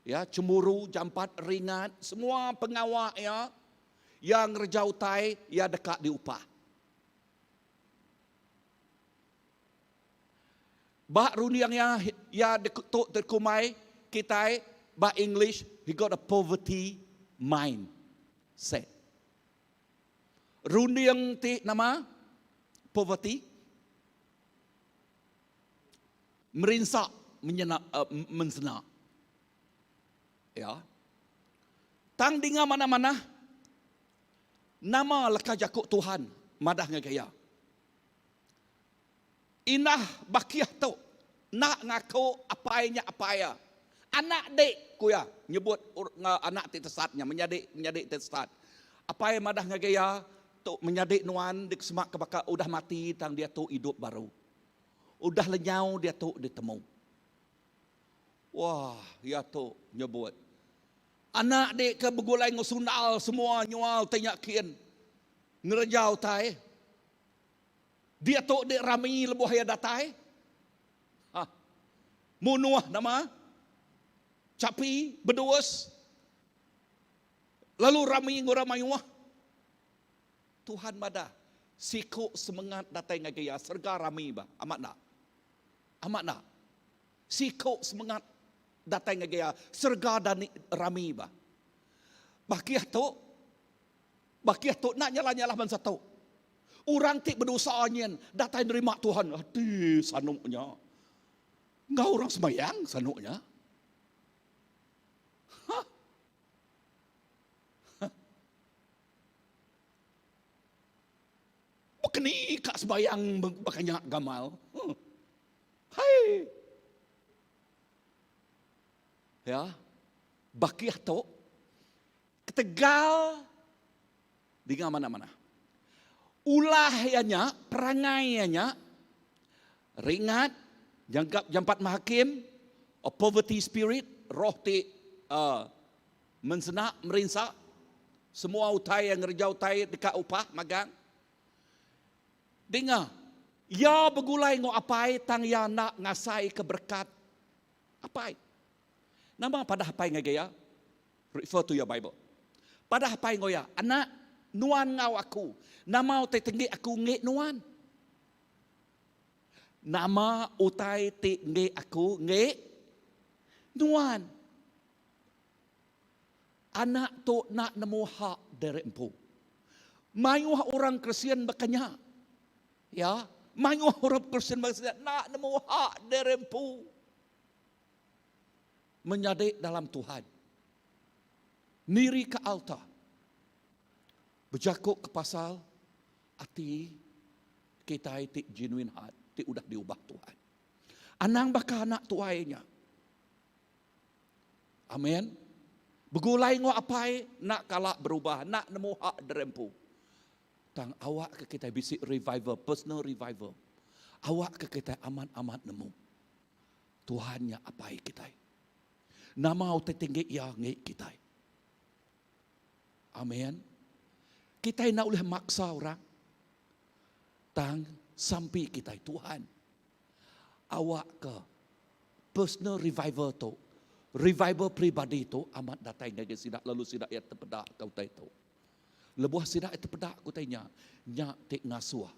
ya, cemburu, jampat ringat, semua pengawa iya, iya ngereja utai, iya deka diupah. Ba runding iya, iya tu dikumbai kitai ba English he got a poverty mind set. Runding ti nama? Poverty. Merinsa menyena mensena. Ya. Tang dinga manah-manah nama leka jaku Tuhan madah ngagai iya. Indah bakih tu enda ngaku apai nya apai iya. Anak dik, ku iya nyebut anak ti tesat nya, menyadi menyadi ti tesat. Apai madah ngagai iya, Tu menyadi nuan dikesemak ke baka udah mati tang diatu idup baru. Udah lenyau diatu ditemu. Wah, iya tu nyebut. Anak dik ke begulai enggau sundal semua nyual ti nya kin ngereja utai. Diatu dik rami lebuh iya datai. Ha. Munuh nama? Chapi, bedus. Lalu rami enggau orang mayuh. Tuhan madah, siku semengat datai ngagai iya, serega rami ba. Amat enda? Amat enda? Siku semengat datai ngagai iya, serega dani rami ba. Bakih tu, bakih tu enda nyalah-nyalah bansa tu. Orang ti bedosa nyin datai nerima Tuhan ati sanu nya. Enggau orang sembahyang sanu nya. Ha. Bekeni ka sembahyang baka nya gamal. Hai. Ya. Bakih tu ketegal Dinga manah-manah. Ulah iya nya, perangai iya nya, ringat, jangkap jampat menghakim, a poverty spirit, roh ti uh, mensena, merinsa, semua utai yang ngereja utai deka upah magang. Dinga, iya begulai enggau apai tang iya enda ngasai ke berkat apai. Nama padah apai ngagai iya? Refer to your Bible. Padah apai enggau iya, Anak, nuan enggau aku. Nama utai ti enggi aku enggi nuan. Nama utai ti enggi aku enggi nuan. Anak tu enda nemu hak diri empu. Mayuh orang Kristian baka nya. Ya, mayuh orang Kristian baka nya enda nemu hak diri empu. Menyadi dalam Tuhan. Nirika alta. Bejaku ke pasal ati kitai ti genuine heart ti udah diubah Tuhan. Anang baka anak tuai nya. Amen. Begulai enggau apai enda kala berubah, enda nemu hak diri empu. Tang awak ke kitai bisi revival, personal revival. Awak ke kitai amat-amat nemu. Tuhan nya Apai kitai. Nama utai tinggi Iya ngi kitai. Amen. Kitai enda ulih maksa orang. Tang sampi kitai Tuhan awak ke personal revival tu, revival peribadi tu amat datai ngagai sida lalu sida iya tepeda ke utai tu. Lebuh sida iya tepeda ke utai nya, nya ti ngasuh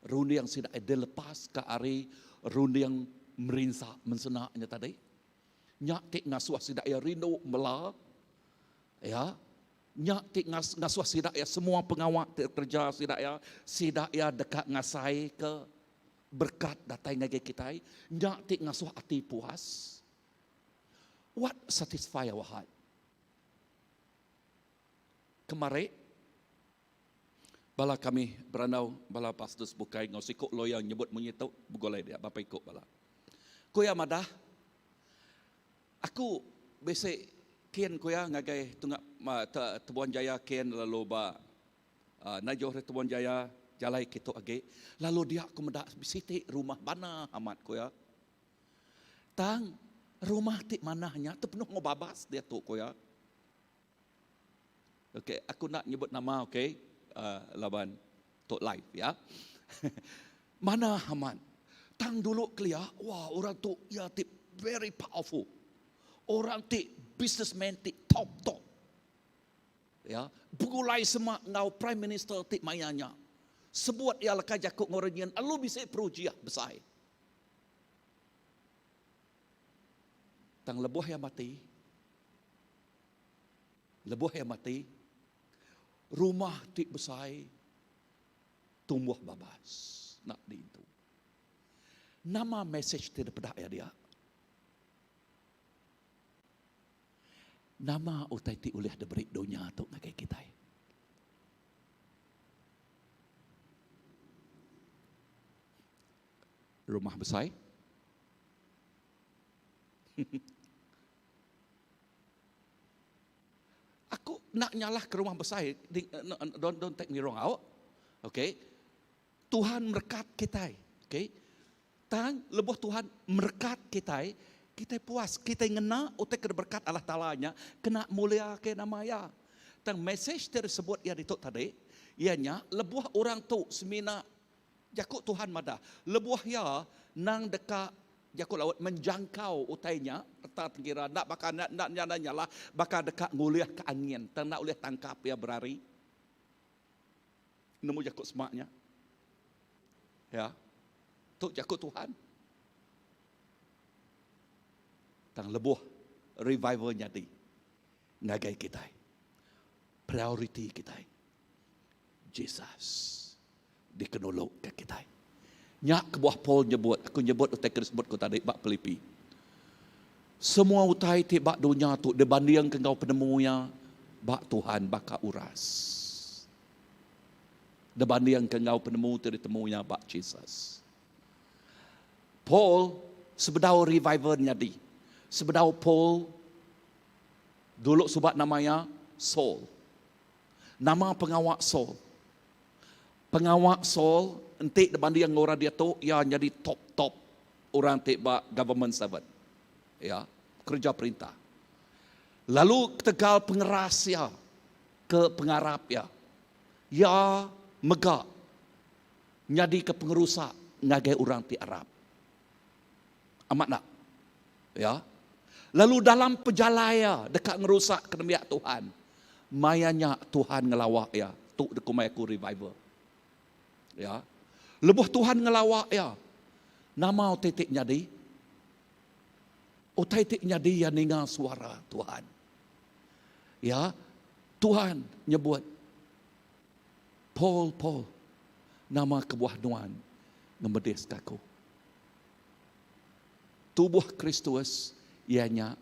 runding sida iya dilepaska ari runding merinsa mensena nya tadi. Nya ti ngasuh sida iya rindu mela. Ya. Nya ti ngasuh sida iya semua pengawa ti kereja sida iya, sida iya deka ngasaika berekat datai ngagai kitai. Nya ti ngasuh ati puas. What satisfy our heart? Kemari, bala kami berandau bala pastors bukai enggau siku lawyer nyebut munyi tu begulai dia bapa iku bala. Ku iya madah, aku bisi kin ku iya ngagai tunga Tebuan Jaya kin lalu ba Najoh ari Tebuan Jaya jalai kitu agi lalu dia aku meda siti rumah bana amat ku iya. Tang rumah ti manah nya tepenuh enggau babas diatu ku iya. Okay, aku nak nyebut nama okay, uh, laban tu live ya. Mana amat. Tang dulu kelia, wah orang tu ya ti very powerful. Orang ti businessman ti top top. Ya, begulai semak enggau prime minister ti maya nya. Sebut iya leka jaku enggau orang nyin alu bisi perujiah besai. Tang lebuh iya mati, lebuh iya mati, rumah ti besai tumbuh babas enda diintu. Nama mesej ti dipeda iya dia? Nama utai ti ulih diberi dunya tu ngagai kitai? Rumah besai? Aku nak nyalah ke rumah besai. Don't don't take me wrong out. Okay. Tuhan merekat kitai. Okay. Tang lebuh Tuhan merekat kitai, kitai puas, kitai ngena utai ke diberekat Allah Taala nya kena mulia ke nama iya. Tang message ti disebut iya ditu tadi, iya nya lebuh orang tu semina Jaku Tuhan madah, lebuh iya nang deka, jaku laut, menjangkau utai nya, reta tengkira enda baka enda enda nyada nyalah baka deka ngulihka angin tang enda ulih tangkap iya berari. Nemu jaku sema nya? Ya. Tu jaku Tuhan. Tang lebuh revival nyadi ngagai kitai, prioriti kitai Jesus dikenuluka kitai. Nya kebuah Paul nyebut, aku nyebut utai ke disebut ku tadi ba Pilipi. Semua utai ti ba dunya tu dibandingka enggau penemu iya ba Tuhan baka uras. Dibandingka enggau penemu ti ditemu iya ba Jesus. Paul sebedau revival nyadi, sebedau Paul dulu suba nama iya Saul. Nama pengawa Saul? Pengawa Saul enti dibanding enggau orang diatu iya nyadi top-top orang ti ba government servant. Ya, kereja perintah. Lalu ketegal pengeras iya ke pengarap iya, iya mega nyadika pengerusak ngagai orang ti arap. Amat enda? Ya. Lalu dalam pejalai iya deka ngerusak ke nembiak Tuhan, maya nya Tuhan ngelawa iya. Tu dikumbai aku revival. Ya. Lebuh Tuhan ngelawa iya, nama utai ti nyadi? Utai ti nyadi iya ninga suara Tuhan. Ya. Tuhan nyebut, Paul, Paul, nama kebuah nuan ngemediska aku? Tubuh Kristus iya nya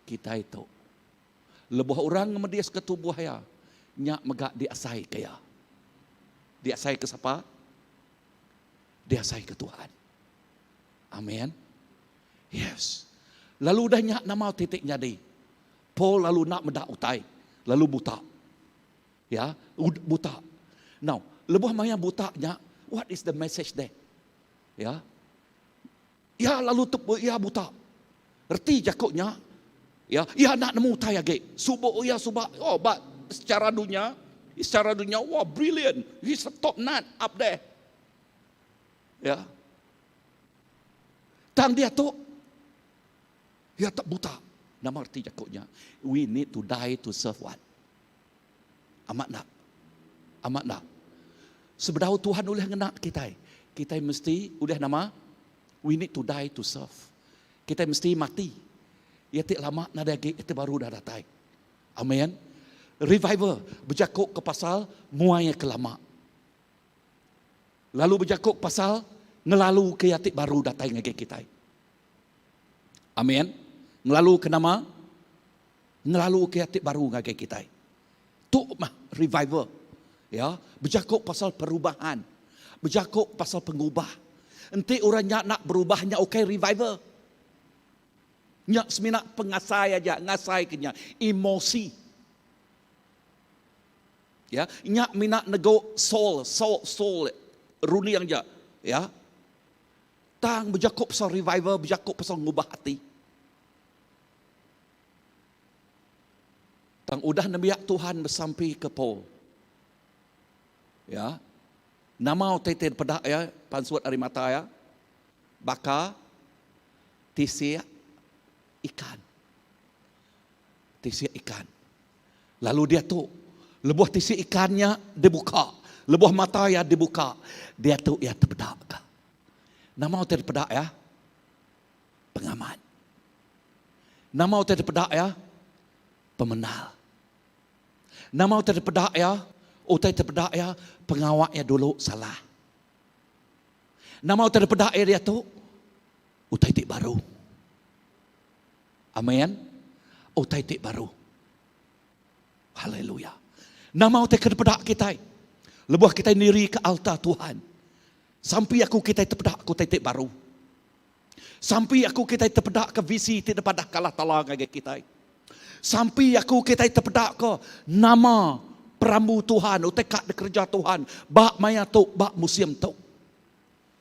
kitai tu. Lebuh orang ngemediska tubuh iya, nya mega diasaika iya. Diasaika sapa? Diasaika Tuhan. Amin. Yes. Lalu udah nya nama utai ti nyadi? Paul lalu enda meda utai, lalu buta. Ya, buta. Now, lebuh maya buta nya, what is the message there? Ya. Iya lalu tu iya buta. Reti jaku nya, ya, iya enda nemu utai agi. Subo iya suba, oh ba secara dunya, secara dunya, wah brilliant. He's a top nut up there. Ya. Tang diatu iya tak buta. Nama reti jaku nya? We need to die to serve what? Amat enda? Amat enda? Sebedau Tuhan ulih ngena kitai, kitai mesti ulih nama? We need to die to serve. Kitai mesti mati. Iya ti lama nadai agi, iya ti baru dah datai. Amen. Revival bejaku ke pasal muai ke lama. Lalu bejaku pasal ngelalu ke iya ti baru datai ngagai kitai. Amen. Ngelalu ke nama? Ngelalu ke iya ti baru ngagai kitai. Tu mah revival. Ya, bejaku pasal perubahan. Bejaku pasal pengubah. Enti orang nya nak berubah nya ukai revival. Nya semina pengasai aja, ngasai ke nya, emosi. Ya, nya mina nego soul, soul, soul runding aja, ya. Tang bejaku pasal revival, bejaku pasal ngubah ati. Tang udah nembiak Tuhan besampi ke Paul. Ya. Nama utai ti dipeda iya pansut ari mata iya? Baka tisik ikan. Tisik ikan. Lalu diatu, lebuh tisik ikan nya dibuka, lebuh mata iya dibuka, diatu iya tepeda ka. Nama utai dipeda iya? Pengamat. Nama utai dipeda iya? Pemendar. Nama utai dipeda iya? Utai dipeda iya, pengawa iya dulu salah. Nama utai dipeda iya diatu? Utai ti baru. Amen. Utai ti baru. Haleluya. Nama utai ke dipeda kitai? Lebuh kitai niri ke altar Tuhan. Sampi aku kitai tepeda ke utai ti baru. Sampi aku kitai tepeda ke visi ti dipadah ke Allah Taala ngagai kitai. Sampi aku kitai tepeda ke nama perambu Tuhan, utai ka dikereja Tuhan ba maya tu, ba musim tu.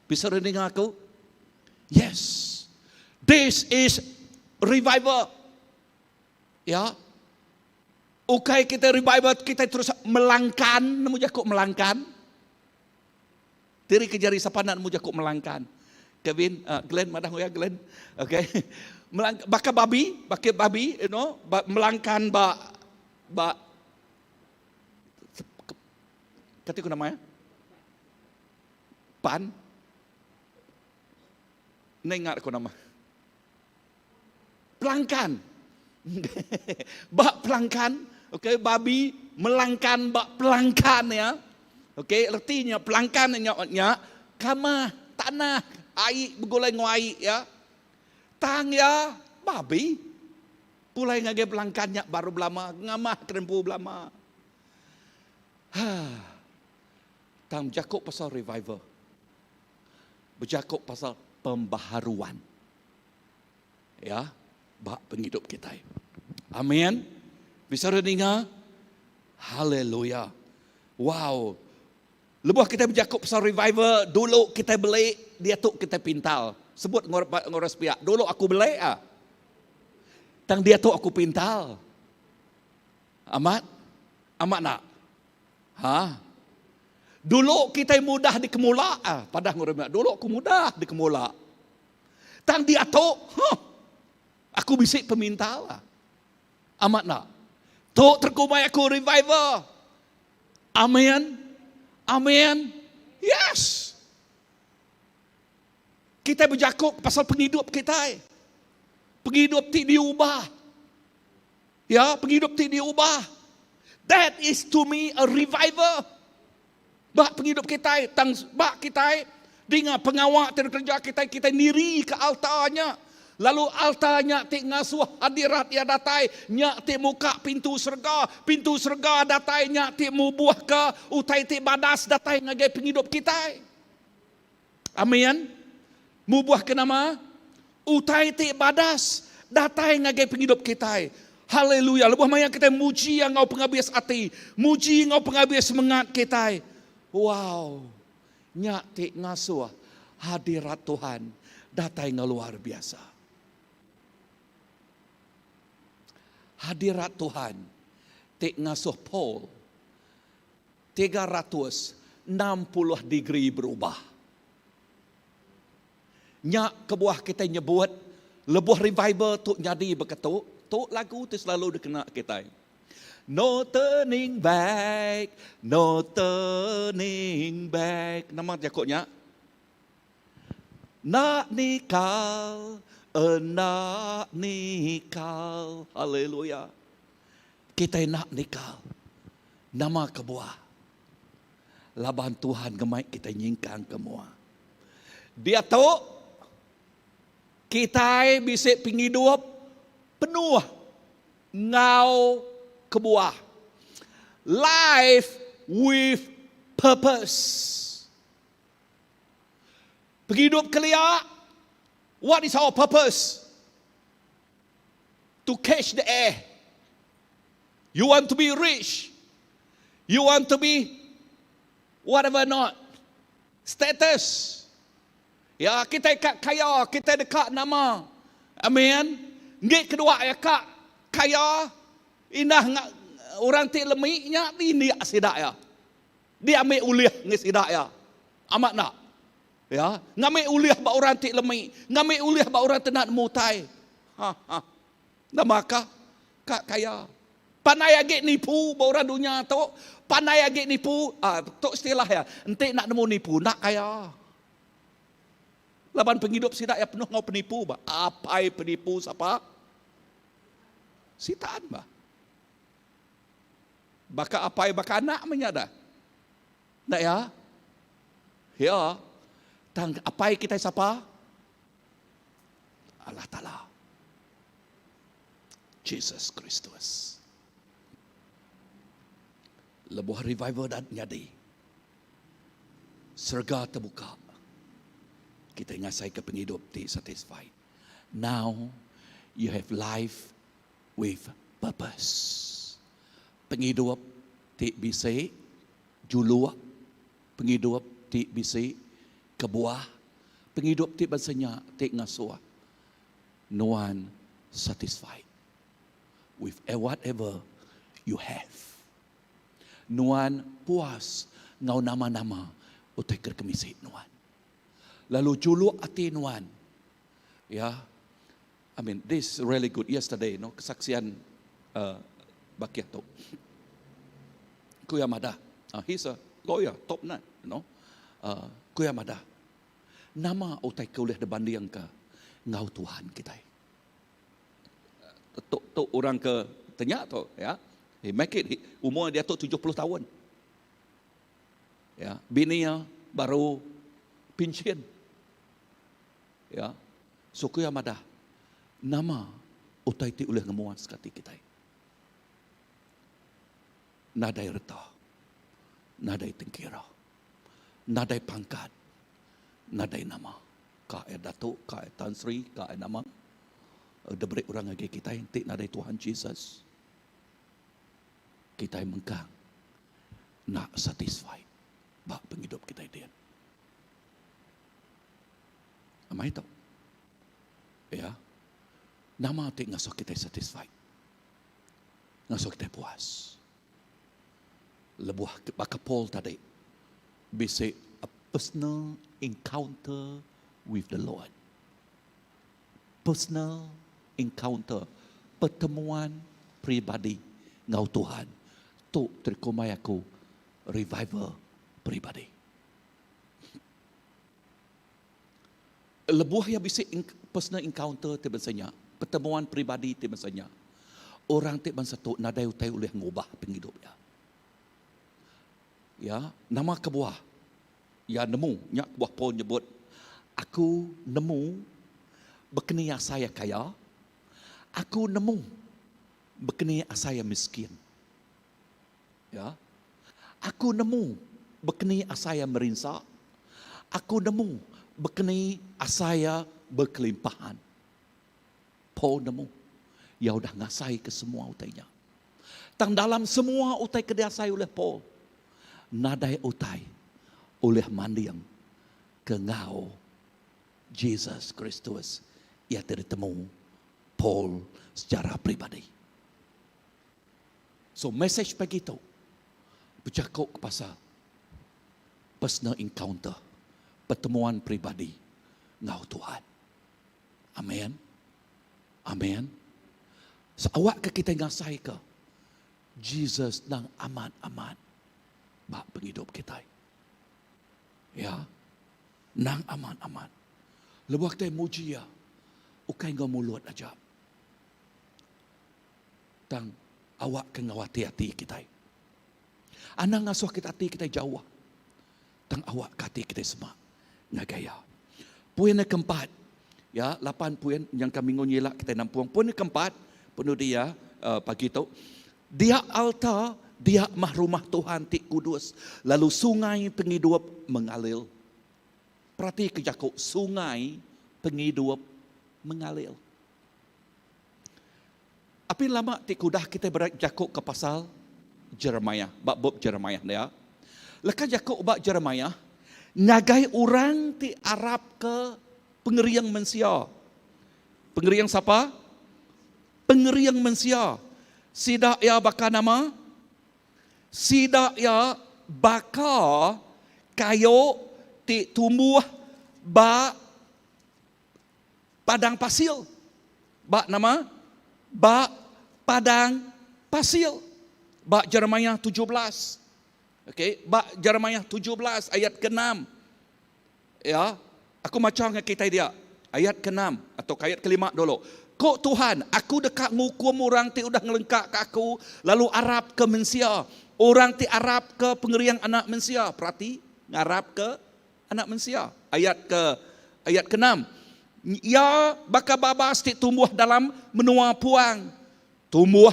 Bisa re ninga aku? Yes. This is revival. Ya. Ukai kita revival kita terus melangkan, nemu jaku melangkan. Tiri ke jari sapa enda nemu jaku melangkan. Kevin, uh, Glenn madah ya Glenn. Okay. Melang, baka babi, baka babi, you know, ba, melangkan ba ba kati ku nama ya? Pan. Enda ingat aku nama. Pelangkan. ba pelangkan, okey, babi melangkan ba pelangkan ya. Okey, retinya pelangkan nya nya kamah tanah ai begulai enggau ai ya. Tang ya babi pulai ngagai pelangkan nya baru belama ngamah kerempu belama. Ha. Tang bejaku pasal revival. Bejaku pasal pembaharuan. Ya, ba pengidup kitai. Amin. Bisa re ninga? Haleluya. Wow. Lebuh kitai bejaku pasal revival, dulu kitai beli, diatu kitai pintal. Sebut ngurus sepiak, dulu aku beli ah. Tang diatu aku pintal. Amat? Amat nak? Ha? Dulu kitai mudah dikemula, ah, padah ngurus dulu aku mudah dikemula. Tang diatu, huh, aku bisi peminta lah. Amat enda? Tu terkumbai aku revival. Amen. Amen. Yes. Kita bejaku pasal pengidup kita. Pengidup ti diubah. Ya, pengidup ti diubah. That is to me a revival. Ba pengidup kitai, tang ba kitai dinga pengawa ti dikereja kitai, kitai nirika alta nya. Lalu alta nya ti ngasuh hadirat Iya datai, nya ti muka pintu serega. Pintu serega datai nya ti mubuhka utai ti badas datai ngagai pengidup kitai. Amin. Mubuhka nama? Utai ti badas datai ngagai pengidup kitai. Haleluya. Lebuh maya kitai muji Iya enggau pengabis ati, muji enggau pengabis semengat kitai. Wow. Nya ti ngasuh hadirat Tuhan datai enggau luar biasa. Hadirat Tuhan ti ngasuh Paul 360 degree berubah. Nya kebuah kitai nyebut lebuh revival tu nyadi baka tu, tu lagu ti selalu dikena kitai. No turning back, no turning back. Nama jaku nya? Enda nikal, enda nikal. Haleluya. Kitai enda nikal. Nama kebuah? Laban Tuhan ngemai kitai nyingkang ke mua. Diatu, kitai bisi pengidup penuh enggau kebuah. Life with purpose. Pengidup kelia, what is our purpose? To catch the air. You want to be rich. You want to be whatever not. Status. Ya, kita ka kaya, kita deka nama. Amen. Ngi kedua ya ka kaya. Indah orang ti lemi nya diindik sida iya. Diambi ulih ngi sida iya. Amat enda? Ya, ngambi ulih ba orang ti lemi, ngambi ulih ba orang ti enda nemu utai. Ha ha. Nama ka? Ka kaya. Pandai agi nipu ba orang dunya tu, pandai agi nipu, ah tu istilah iya, enti enda nemu nipu enda kaya. Laban pengidup sida iya penuh enggau penipu ba. Apai penipu sapa? Sitan ba. Baka apai baka anak meh nya dah. Enda iya? Ya. Tang apai kitai sapa? Allah Taala. Jesus Kristus. Lebuh revival dah nyadi, serega tebuka. Kita ngasaika pengidup ti satisfied. Now you have life with purpose. Pengidup ti bisi juluk, pengidup ti bisi kebuah, pengidup ti bansa nya ti ngasuh nuan satisfied with whatever you have. Nuan puas enggau nama-nama utai ke kemisi nuan. Lalu juluk ati nuan, ya, I mean this is really good yesterday no kesaksian uh, bakih tu. Ku iya madah, uh, he's a lawyer top notch, you know. Uh, ku iya madah, Nama utai ke ulih dibandingka enggau Tuhan kitai? Tu tu orang ke tanya tu ya. He make it he, umur dia tu 70 tahun. Ya, bini iya baru pinchin. Ya. So ku iya madah, nama utai ti ulih ngemuaska ati kitai? Nadai reta, nadai tengkira. Nadai pangkat, nadai nama. Ka iya Datuk, ka iya Tan Sri, ka iya nama. Diberi orang ngagai kitai enti nadai Tuhan Jesus. Kitai mengkang enda satisfied ba pengidup kitai din. Amai tu. Ya. Nama ti ngasuh kitai satisfied? Ngasuh kitai puas. Lebuh baka Paul tadi bisi a personal encounter with the Lord. Personal encounter, pertemuan peribadi enggau Tuhan. Tu terikumbai aku revival peribadi. Lebuh iya bisi personal encounter ti bansa nya, pertemuan peribadi ti bansa nya, orang ti bansa tu nadai utai ulih ngubah pengidup iya. Ya, nama kebuah iya nemu? Nya kebuah Paul nyebut, Aku nemu bekeni asai iya kaya, aku nemu bekeni asai iya miskin. Ya. Aku nemu bekeni asai iya merinsa. Aku nemu bekeni asai iya bekelimpahan. Paul nemu iya udah ngasaika semua utai nya. Tang dalam semua utai ke diasai ulih Paul, nadai utai ulih manding ke enggau Jesus Kristus iya ti ditemu Paul secara peribadi. So message pagi tu bejaku ke pasal personal encounter, pertemuan peribadi enggau Tuhan. Amen. Amen. So awak ke kita ngasai ke Jesus nang amat-amat ba pengidup kita. Ya. Nang amat-amat. Lebuh kita muji ya, ukai enggau mulut aja. Tang awak ke enggau ati-ati kitai. Anang ngasuh kita ati kitai jauh. Tang awak ke ati kitai semak ngagai iya. Poin yang keempat, ya, lapan poin yang kami minggu nyila kitai nampung. Poin yang keempat, penudi ya uh, pagi tu. Dia altar, dia mah rumah Tuhan ti kudus, lalu sungai pengidup mengalir. Perhati ke jaku sungai pengidup mengalir. Apin lama ti ke udah kitai bejaku ke pasal Jeremiah, ba bup Jeremiah dia. Leka jaku ba Jeremiah ngagai orang ti arapka pengering mensia. Pengering sapa? Pengering mensia. Sida iya baka nama? Sida iya baka kayu ti tumbuh ba padang pasir. Ba nama? Ba padang pasir. Ba Jeremiah 17. Okey, ba Jeremiah 17 ayat ke-6. Ya, aku macha ngagai kitai dia. Ayat ke-enam atau ayat kelima dulu. Ko Tuhan, aku deka ngukum orang ti udah ngelengkaka aku lalu arapka mensia. Orang ti arapka pengering anak mensia. Perati, ngarapka anak mensia. Ayat ke ayat ke-enam. Iya baka babas ti tumbuh dalam menua puang. Tumbuh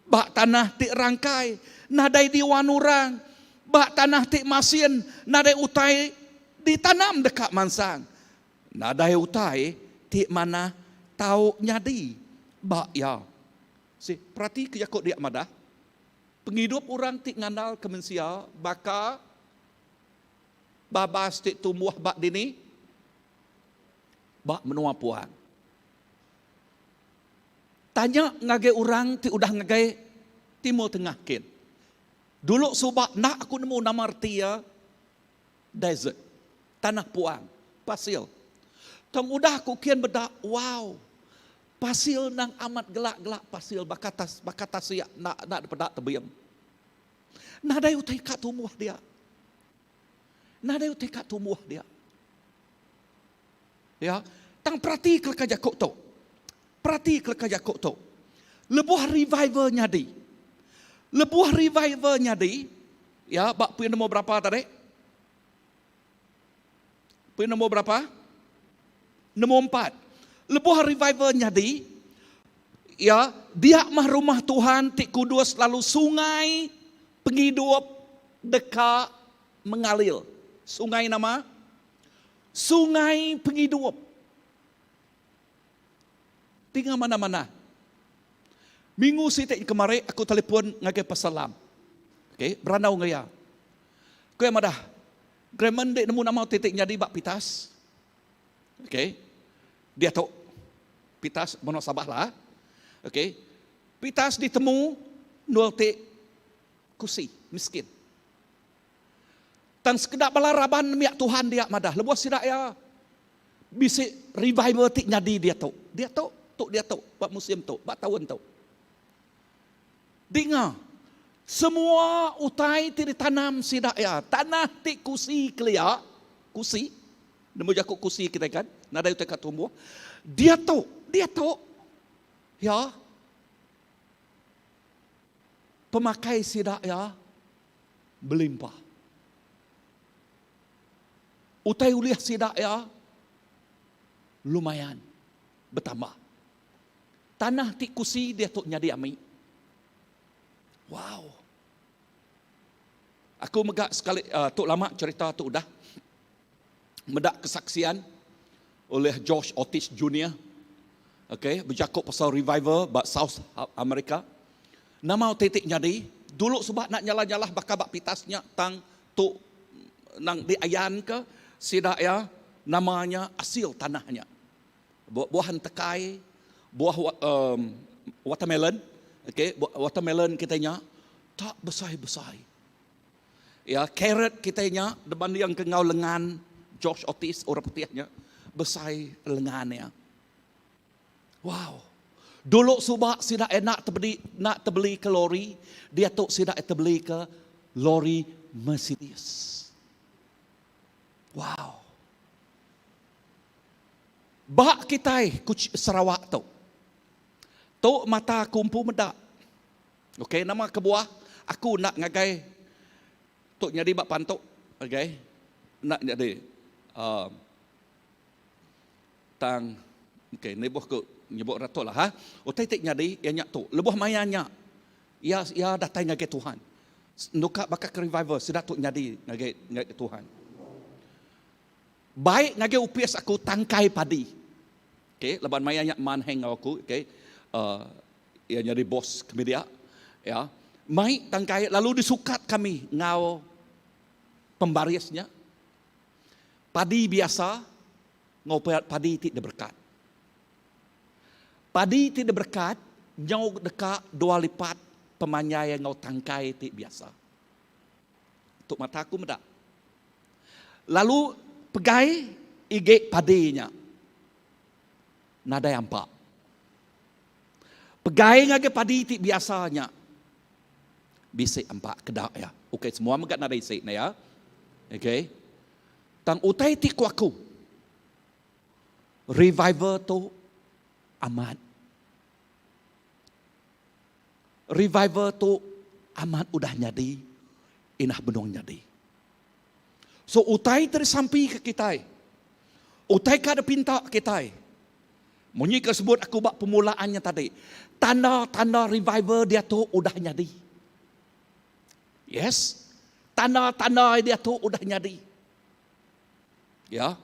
ba tanah ti rangkai, nadai diwan orang. Ba tanah ti masin, nadai utai ditanam deka mansang. Nadai utai ti manah tau nyadi ba iya. Si, peratika jaku dia madah, pengidup orang ti ngandalka mensia baka babas ti tumbuh ba dini? Ba menua puang. Tanya ngagai orang ti udah ngagai Timur Tengah kin. Dulu suba enda aku nemu nama reti iya desert, tanah puang, pasir. Tang udah aku kin meda, wow, pasir nang amat gelak-gelak pasir baka tas baka tasik enda enda dipeda tebing. Nadai utai ka tumbuh dia. Nadai utai ka tumbuh dia. Ya, tang perati ke leka jaku tu. Perati ke leka jaku tu. Lebuh revival nyadi. Lebuh revival nyadi, ya, ba pun nombor berapa tadi? Pun nombor berapa? Nombor empat. Lebuh revival nyadi, ya, dia mah rumah Tuhan ti kudus lalu sungai pengidup deka mengalir. Sungai nama? Sungai pengidup. Tinga manah-manah. Minggu siti kemari aku telefon ngagai Pastor Lam. Okey, berandau enggau iya. Ku iya madah, Gremon dek nemu nama ti ti nyadi ba Pitas. Okey. Diatu Pitas menua Sabah lah. Okey. Pitas ditemu endur ti kusi, miskin. Tang sekeda bala raban nembiak Tuhan dia madah lebuh sida iya bisi revival ti nyadi diatu. Diatu, tu diatu, ba musim tu, ba taun tu. Dinga, semua utai ti ditanam sida iya, tanah ti kusi kelia, kusi, nemu jaku kusi kitai kan, nadai utai ka tumbuh. Diatu, diatu, ya, pemakai sida iya belimpah. Utai ulih sida iya lumayan betambah. Tanah ti kusi diatu nyadi ami. Wow. Aku mega sekali uh, tu lama cerita tu udah meda kesaksian oleh George Otis Jr. Okay, bejaku pasal revival ba South America. Nama utai ti nyadi? Dulu suba nak nyalah-nyalah baka ba pitas nya tang tu nang diayanka sida iya nama nya asil tanah nya. Buah entekai, buah um, watermelon, okay, watermelon kita nya tak besai-besai. Ya, carrot kita nya dibanding ke enggau lengan George Otis orang putih nya besai lengan iya. Wow. Dulu suba sida enak tebeli nak tebeli ke lori, diatu sida tebeli ke lori Mercedes. Wow. Ba kitai Sarawak tu. Tu mata aku empu meda. Okey, nama kebuah aku enda ngagai tu nyadi ba pantu, okey. Enda nyadi uhh tang okey nibuh ku nyebut ira tu lah ha. Utai ti nyadi iya nya tu, lebuh maya nya iya iya datai ngagai Tuhan. Nuka baka ke revival sida tu nyadi ngagai ngagai Tuhan. Baik ngagai opis aku tangkai padi. Okey, laban maya nya man hang enggau aku, okey. Uh, iya nyadi bos kami dia. Ya. Mai tangkai lalu disukat kami enggau pembaris nya. Padi biasa enggau padi ti diberkat. Padi ti diberkat. Nyau deka dua lipat pemanjai enggau tangkai ti biasa. Tu mata aku meda. Lalu pegai igi padi nya nadai ampa. Pegai ngagai padi ti biasa nya bisi ampa keda iya. Ukai semua mega nadai isi ne ya. Okey. Tang utai ti ku aku revival tu amat. Revival tu amat udah nyadi, inah benung nyadi. So utai ti disampi ke kitai, utai ka dipinta kitai, munyi ke sebut aku ba permulaan nya tadi, tanda-tanda revival diatu udah nyadi. Yes, tanda-tanda diatu udah nyadi. Ya.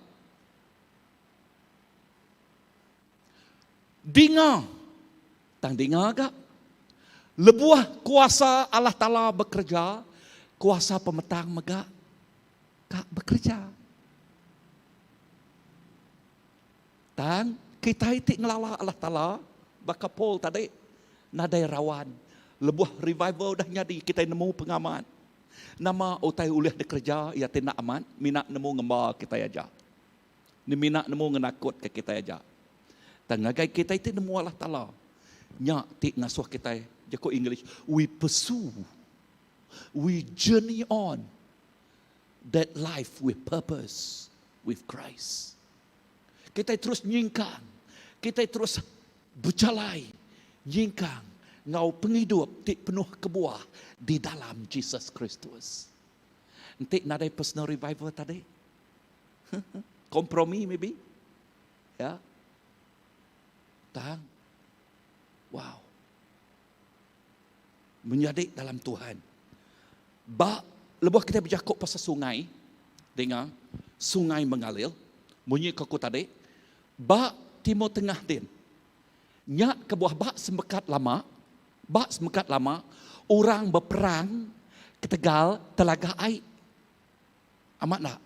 Dinga. Tang dinga ga. Lebuh kuasa Allah Taala bekereja, kuasa pemetang mega ka bekereja. Tang kitai ti ngelala Allah Taala baka Paul tadi nadai rawan. Lebuh revival udah nyadi kitai nemu pengamat. Nama utai ulih dikereja iya ti enda amat mina nemu ngemba kitai aja. Nemina nemu ngenakutka kitai aja. Tang ngagai kitai ti nemu Allah Taala, nya ti ngasuh kitai, jaku English, we pursue, we journey on that life with purpose with Christ. Kitai terus nyingkang, kitai terus bejalai nyingkang enggau pengidup ti penuh kebuah di dalam Jesus Kristus. Enti nadai personal revival tadi, Kompromi maybe. Ya. Tang. Wow. Menyadi dalam Tuhan. Ba lebuh kita bejaku pasal sungai, dengar, sungai mengalir, munyi ke aku tadi, ba Timur Tengah din. Nya kebuah ba semekat lama, ba semekat lama, orang beperang ketegal telaga ai. Amat enda?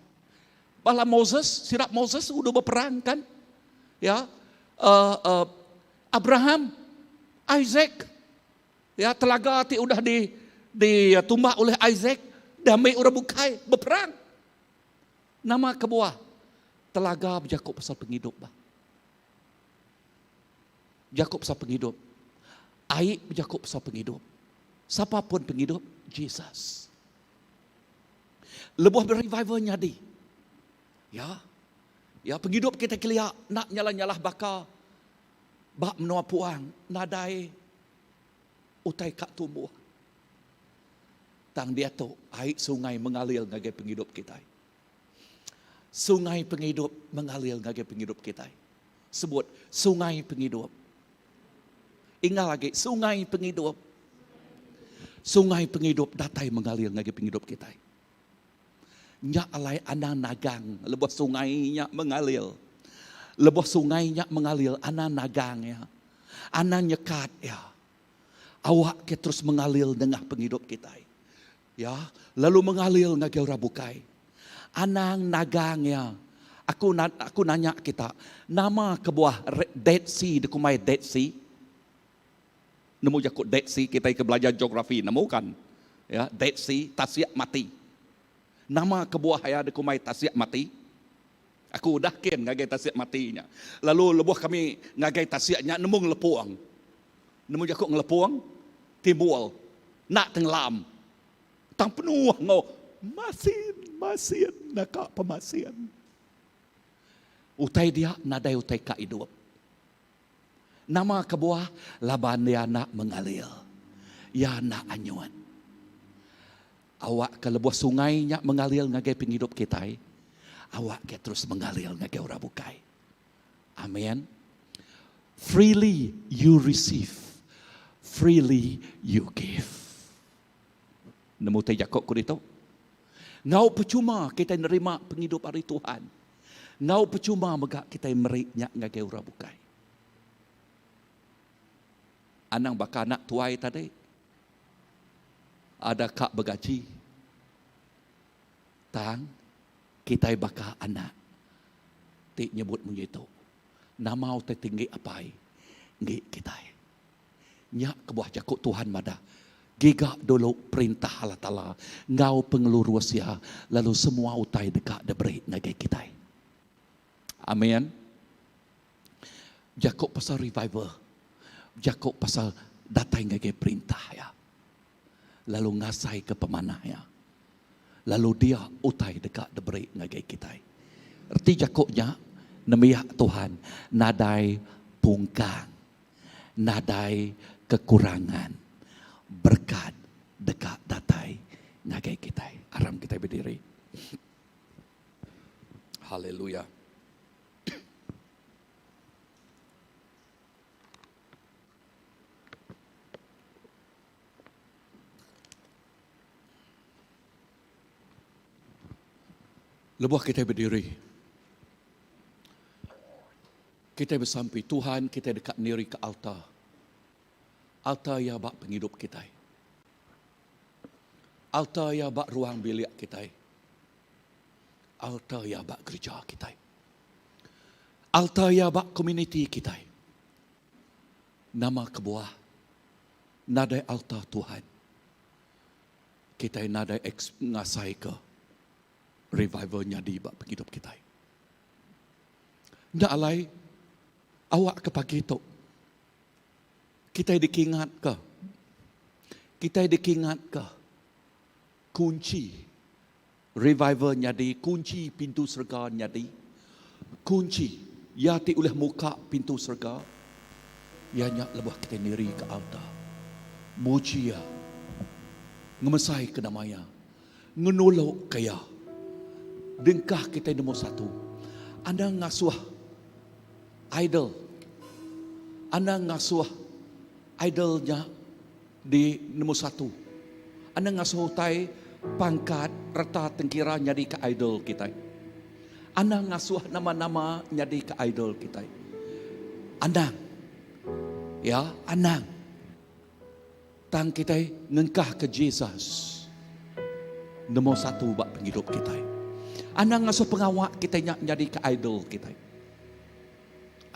Bala Moses, sida Moses udah beperang kan? Ya. Uh, uh, Abraham, Isaac, ya telaga ti udah di ditumbak oleh Isaac, diambil orang bukai beperang. Nama kebuah? Telaga bejaku pasal pengidup bah. Bejaku pasal pengidup. Ai bejaku pasal pengidup. Sapa pun pengidup? Jesus. Lebuh revival nyadi. Ya. Ya pengidup kita kelia enda nyalah-nyalah baka ba menua puang nadai utai ka tumbuh. Tang diatu ai sungai mengalir ngagai pengidup kitai. Sungai pengidup mengalir ngagai pengidup kitai. Sebut sungai pengidup. Ingat lagi sungai pengidup. Sungai pengidup datai mengalir ngagai pengidup kitai. Nya alai anang nagang lebuh sungai nya mengalir. Lebuh sungai nya mengalir anang nagang iya. Anang nyekat iya. Awak ke terus mengalir nengah pengidup kitai. Ya, lalu mengalir ngagai orang bukai. Anang nagang iya. Aku aku nanya kita, nama kebuah Dead Sea dikumbai Dead Sea? Nemu jaku Dead Sea kitai ke belajar geografi nemu kan? Ya, Dead Sea, tasik mati. Nama kebuah iya dikumbai tasik mati? Aku udah kin ngagai tasik mati nya. Lalu lebuh kami ngagai tasik nya nemu ngelepung. Nemu jaku ngelepung? Timbul. Enda tenggelam. Tang penuh enggau masin, masin, naka pemasin. Utai dia nadai utai ka idup. Nama kebuah? Laban iya enda mengalir. Iya enda anyut. Awakka lebuh sungai nya mengalir ngagai pengidup kitai, awakka terus mengalir ngagai orang bukai. Amen. Freely you receive, freely you give. Nemu tai jako ku ditu? Enggau pechuma kitai nerima pengidup ari Tuhan. Enggau pechuma mega kitai meri nya ngagai orang bukai. Anang baka anak tuai tadi. Ada ka begaji. Tang kitai baka anak ti nyebut munyi tu. Nama utai tinggi apai enggi kitai. Nya kebuah jaku Tuhan madah, Giga dulu Perintah Allah Taala enggau pengelurus Iya, lalu semua utai deka diberi ngagai kitai. Amin. Jaku pasal revival, jaku pasal datai ngagai Perintah Iya, lalu ngasaika pemanah Iya, lalu dia utai deka diberi ngagai kitai. Reti jaku nya, nembiak Tuhan nadai pungkang. Nadai kekurangan berekat deka datai ngagai kitai. Aram kitai bediri. Haleluya. Lebuh kitai bediri. Kitai besampi, Tuhan kitai deka nirika alta. Alta iya ba pengidup kitai. Alta iya ba ruang bilik kitai. Alta iya ba gerija kitai. Alta iya ba komuniti kitai. Nama kebuah nadai alta Tuhan? Kitai nadai ngasaika revival nyadi ba pengidup kitai. Nya alai, awakka pagi tu kitai dikingatka, kitai dikingatka kunchi revival nyadi, kunchi pintu serega nyadi, kunchi iya ti ulih muka pintu serega, iya nya lebuh kitai nirika altar, muji iya, ngemesaika nama iya. Ngenulok ka iya. Dengkah kitai nombor satu. Anang ngasuh idol. Anang ngasuh idol nya di nombor satu. Anang ngasuh utai pangkat reta tengkira nyadi ka idol kitai. Anang ngasuh nama-nama nyadi ka idol kitai. Anang. Ya, anang. Tang kitai ngengkahka Jesus nombor satu ba pengidup kitai. Anang ngasuh pengawa kitai nya nyadika idol kitai.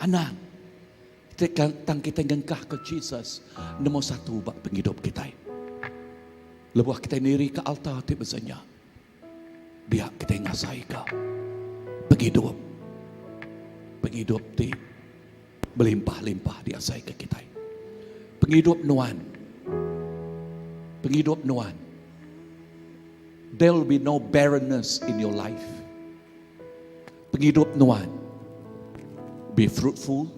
Anang. Tang kitai ngengkahka Jesus nombor satu ba pengidup kitai. Lebuh kitai nirika altar ti besa nya, dia kitai ngasaika pengidup pengidup ti Belimpah-limpah diasaika kitai. Pengidup nuan. Pengidup nuan. There will be no barrenness in your life. Pengidup nuan. Be fruitful.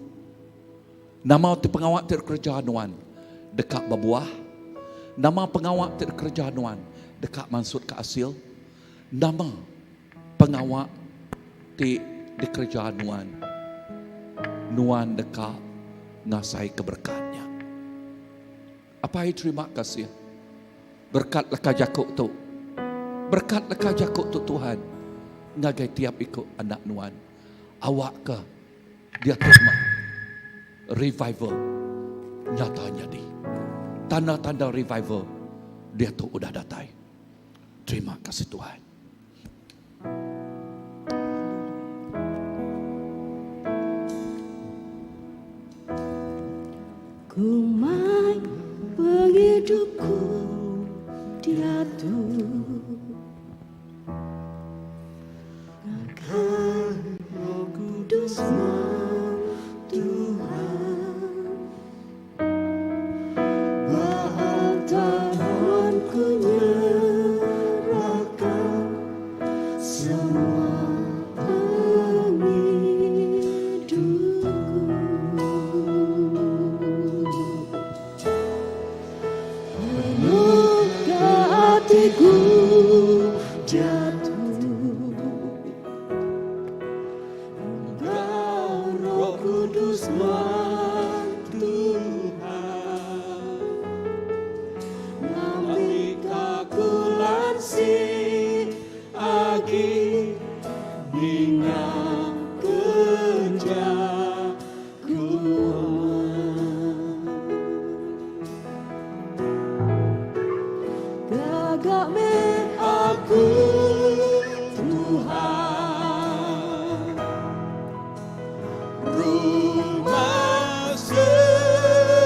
Nama ti pengawa ti dikereja nuan deka bebuah. Nama pengawa ti dikereja nuan deka mansutka asil. Nama pengawa ti dikereja nuan, nuan deka ngasaika berekat nya. Apai terima kasih berekat leka jaku tu. Berekat leka jaku tu Tuhan ngagai tiap iku anak nuan. Awakka diatu meh revival nyata nyadi. Tanda-tanda revival diatu udah datai. Terima kasih Tuhan. Kumai pengidupku diatu Ngagai Roh Kudus nuan Tuhan Ba altar nuan ku nyerahkan semua pengidupku. Penuhka atiku diatu Enggau Roh Kudus Nuan Tuhan Ngambika ku lansik agi ninga ke jaku Nuan. Gaga meh aku Tuhan Rumah sembiang.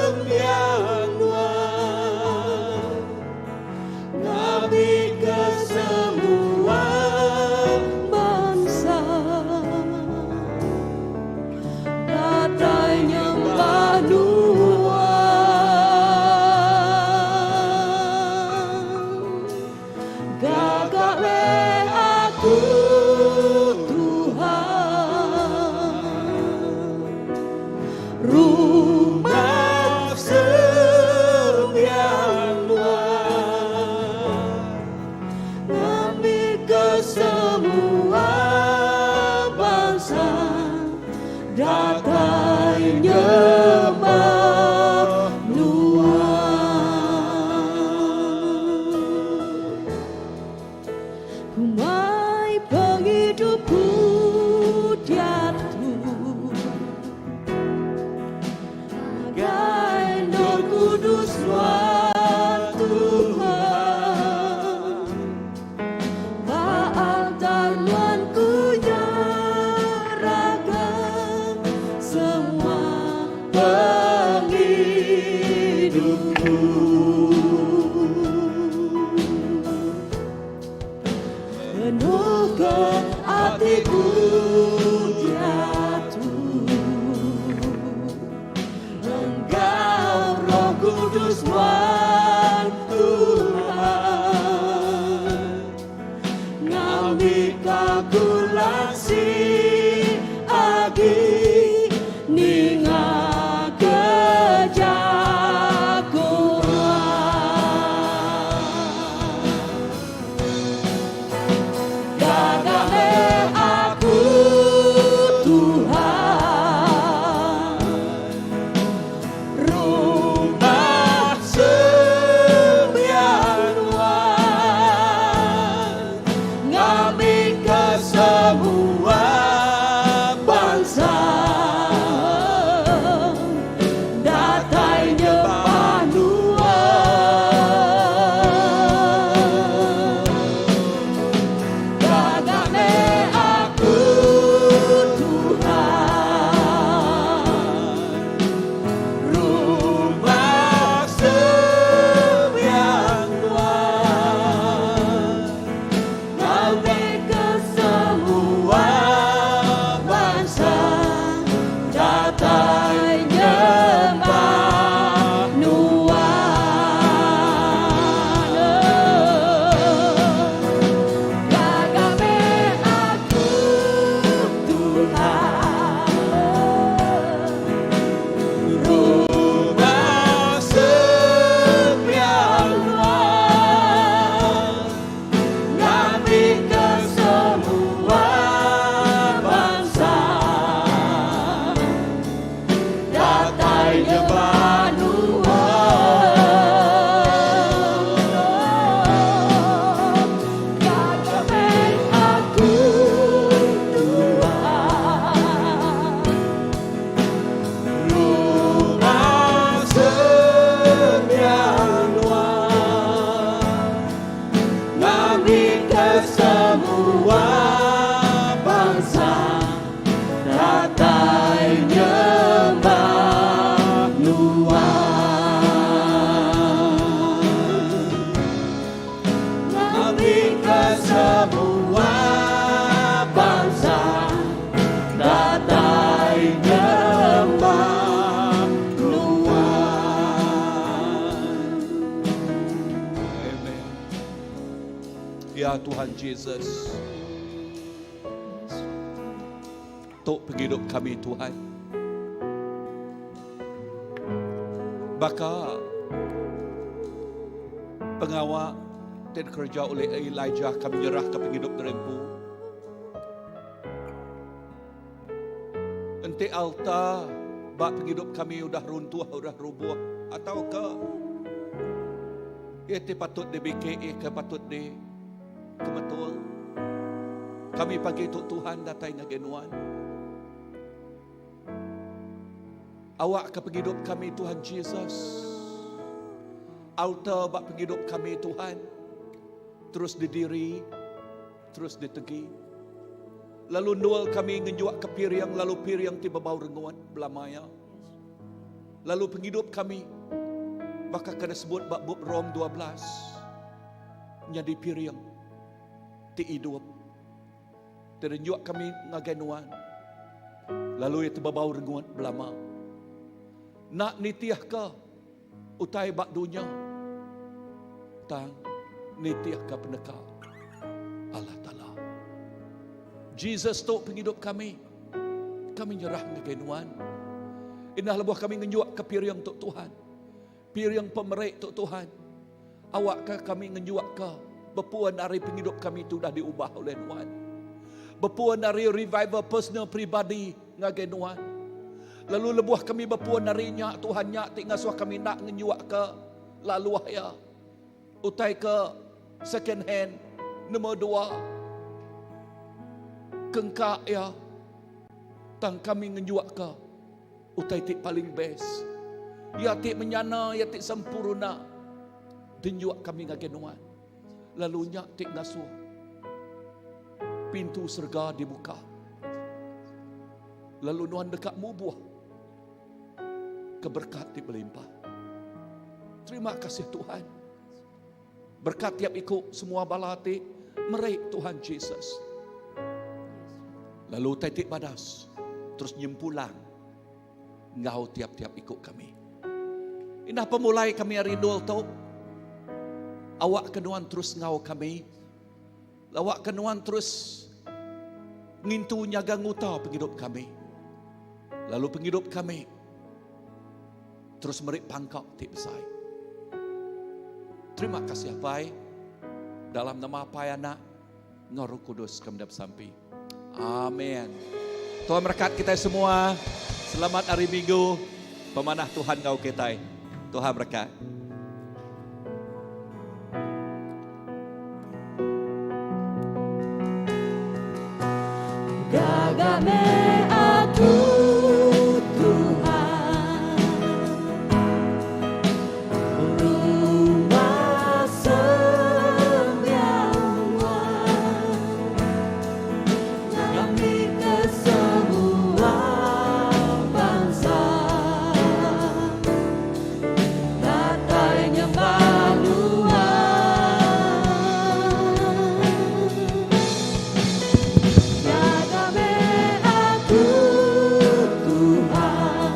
ke semua bansa datai nyembah Nuan. Ngambika semua bansa datai nyembah Nuan. Amen. Ya Tuhan Jesus. Tok penghidup kami Tuhan. Baka pengawa ti dikereja oleh Elijah kami nyerah ke penghidup derempu. Enti altar ba penghidup kami udah runtuh, udah rubuh atau ke ia ti patut dibiki, ia ke patut di kebetul. Kami pagi tu Tuhan datai ngagai nuan. Awak ke penghidup kami Tuhan Jesus. Altar ba penghidup kami Tuhan. Terus didiri, terus ditegi. Lalu nual kami ngenjuak ke piring, lalu piring ti bebau rengut belamaya. Lalu penghidup kami baka ke disebut ba bup Rom 12 nyadi piring ti idup ti renjuk kami ngagai nuan lalu ia tebebau rengut belama nak nitih ke utai ba dunya tang nitih ke peneka Allah Taala. Jesus tu penghidup kami. Kami nyerah ngagai nuan. Indah lebuh kami ngenjuk ke piring tu Tuhan. Piring pemerik tu Tuhan. Awak ke kami ngenjuk ke bepuan ari penghidup kami tu dah diubah oleh nuan. Bepuan ari revival personal pribadi ngagai nuan. Lalu lebuh kami bepuan ari nya Tuhan nya ti ngasuh kami nak ngenjuk ke lalu ya. Utai ke second hand nombor dua kengka ya tang kami ngenjuk ke utai ti paling best. Ya ti menyana, ya ti sempurna. Denjuk kami ngagai nuan. Lalu nya ti ngasuh pintu serga dibuka. Lalu nuan deka mubuh ke berkat ti berlimpah. Terima kasih Tuhan. Berkat tiap iku semua bala ti merik Tuhan Jesus. Lalu utai ti badas terus nyempulang enggau tiap-tiap iku kami. Indah pemulai kami hari nul tu. Awak ke nuan terus ngau kami. Awak ke nuan terus ngintu nyaga nguta penghidup kami. Lalu penghidup kami terus meri pangkak ti besai. Terima kasih Apai. Dalam nama Apai Anak enggau Roh Kudus kami dah besampi. Amin. Tuhan berkat kita semua. Selamat hari Minggu. Pemanah Tuhan ngau kita. Tuhan berkat. Gaga me aku Tuhan Rumah sembiang Nuan Kami ke semua bangsa Datai nyembah Nuan Jaga me aku Tuhan.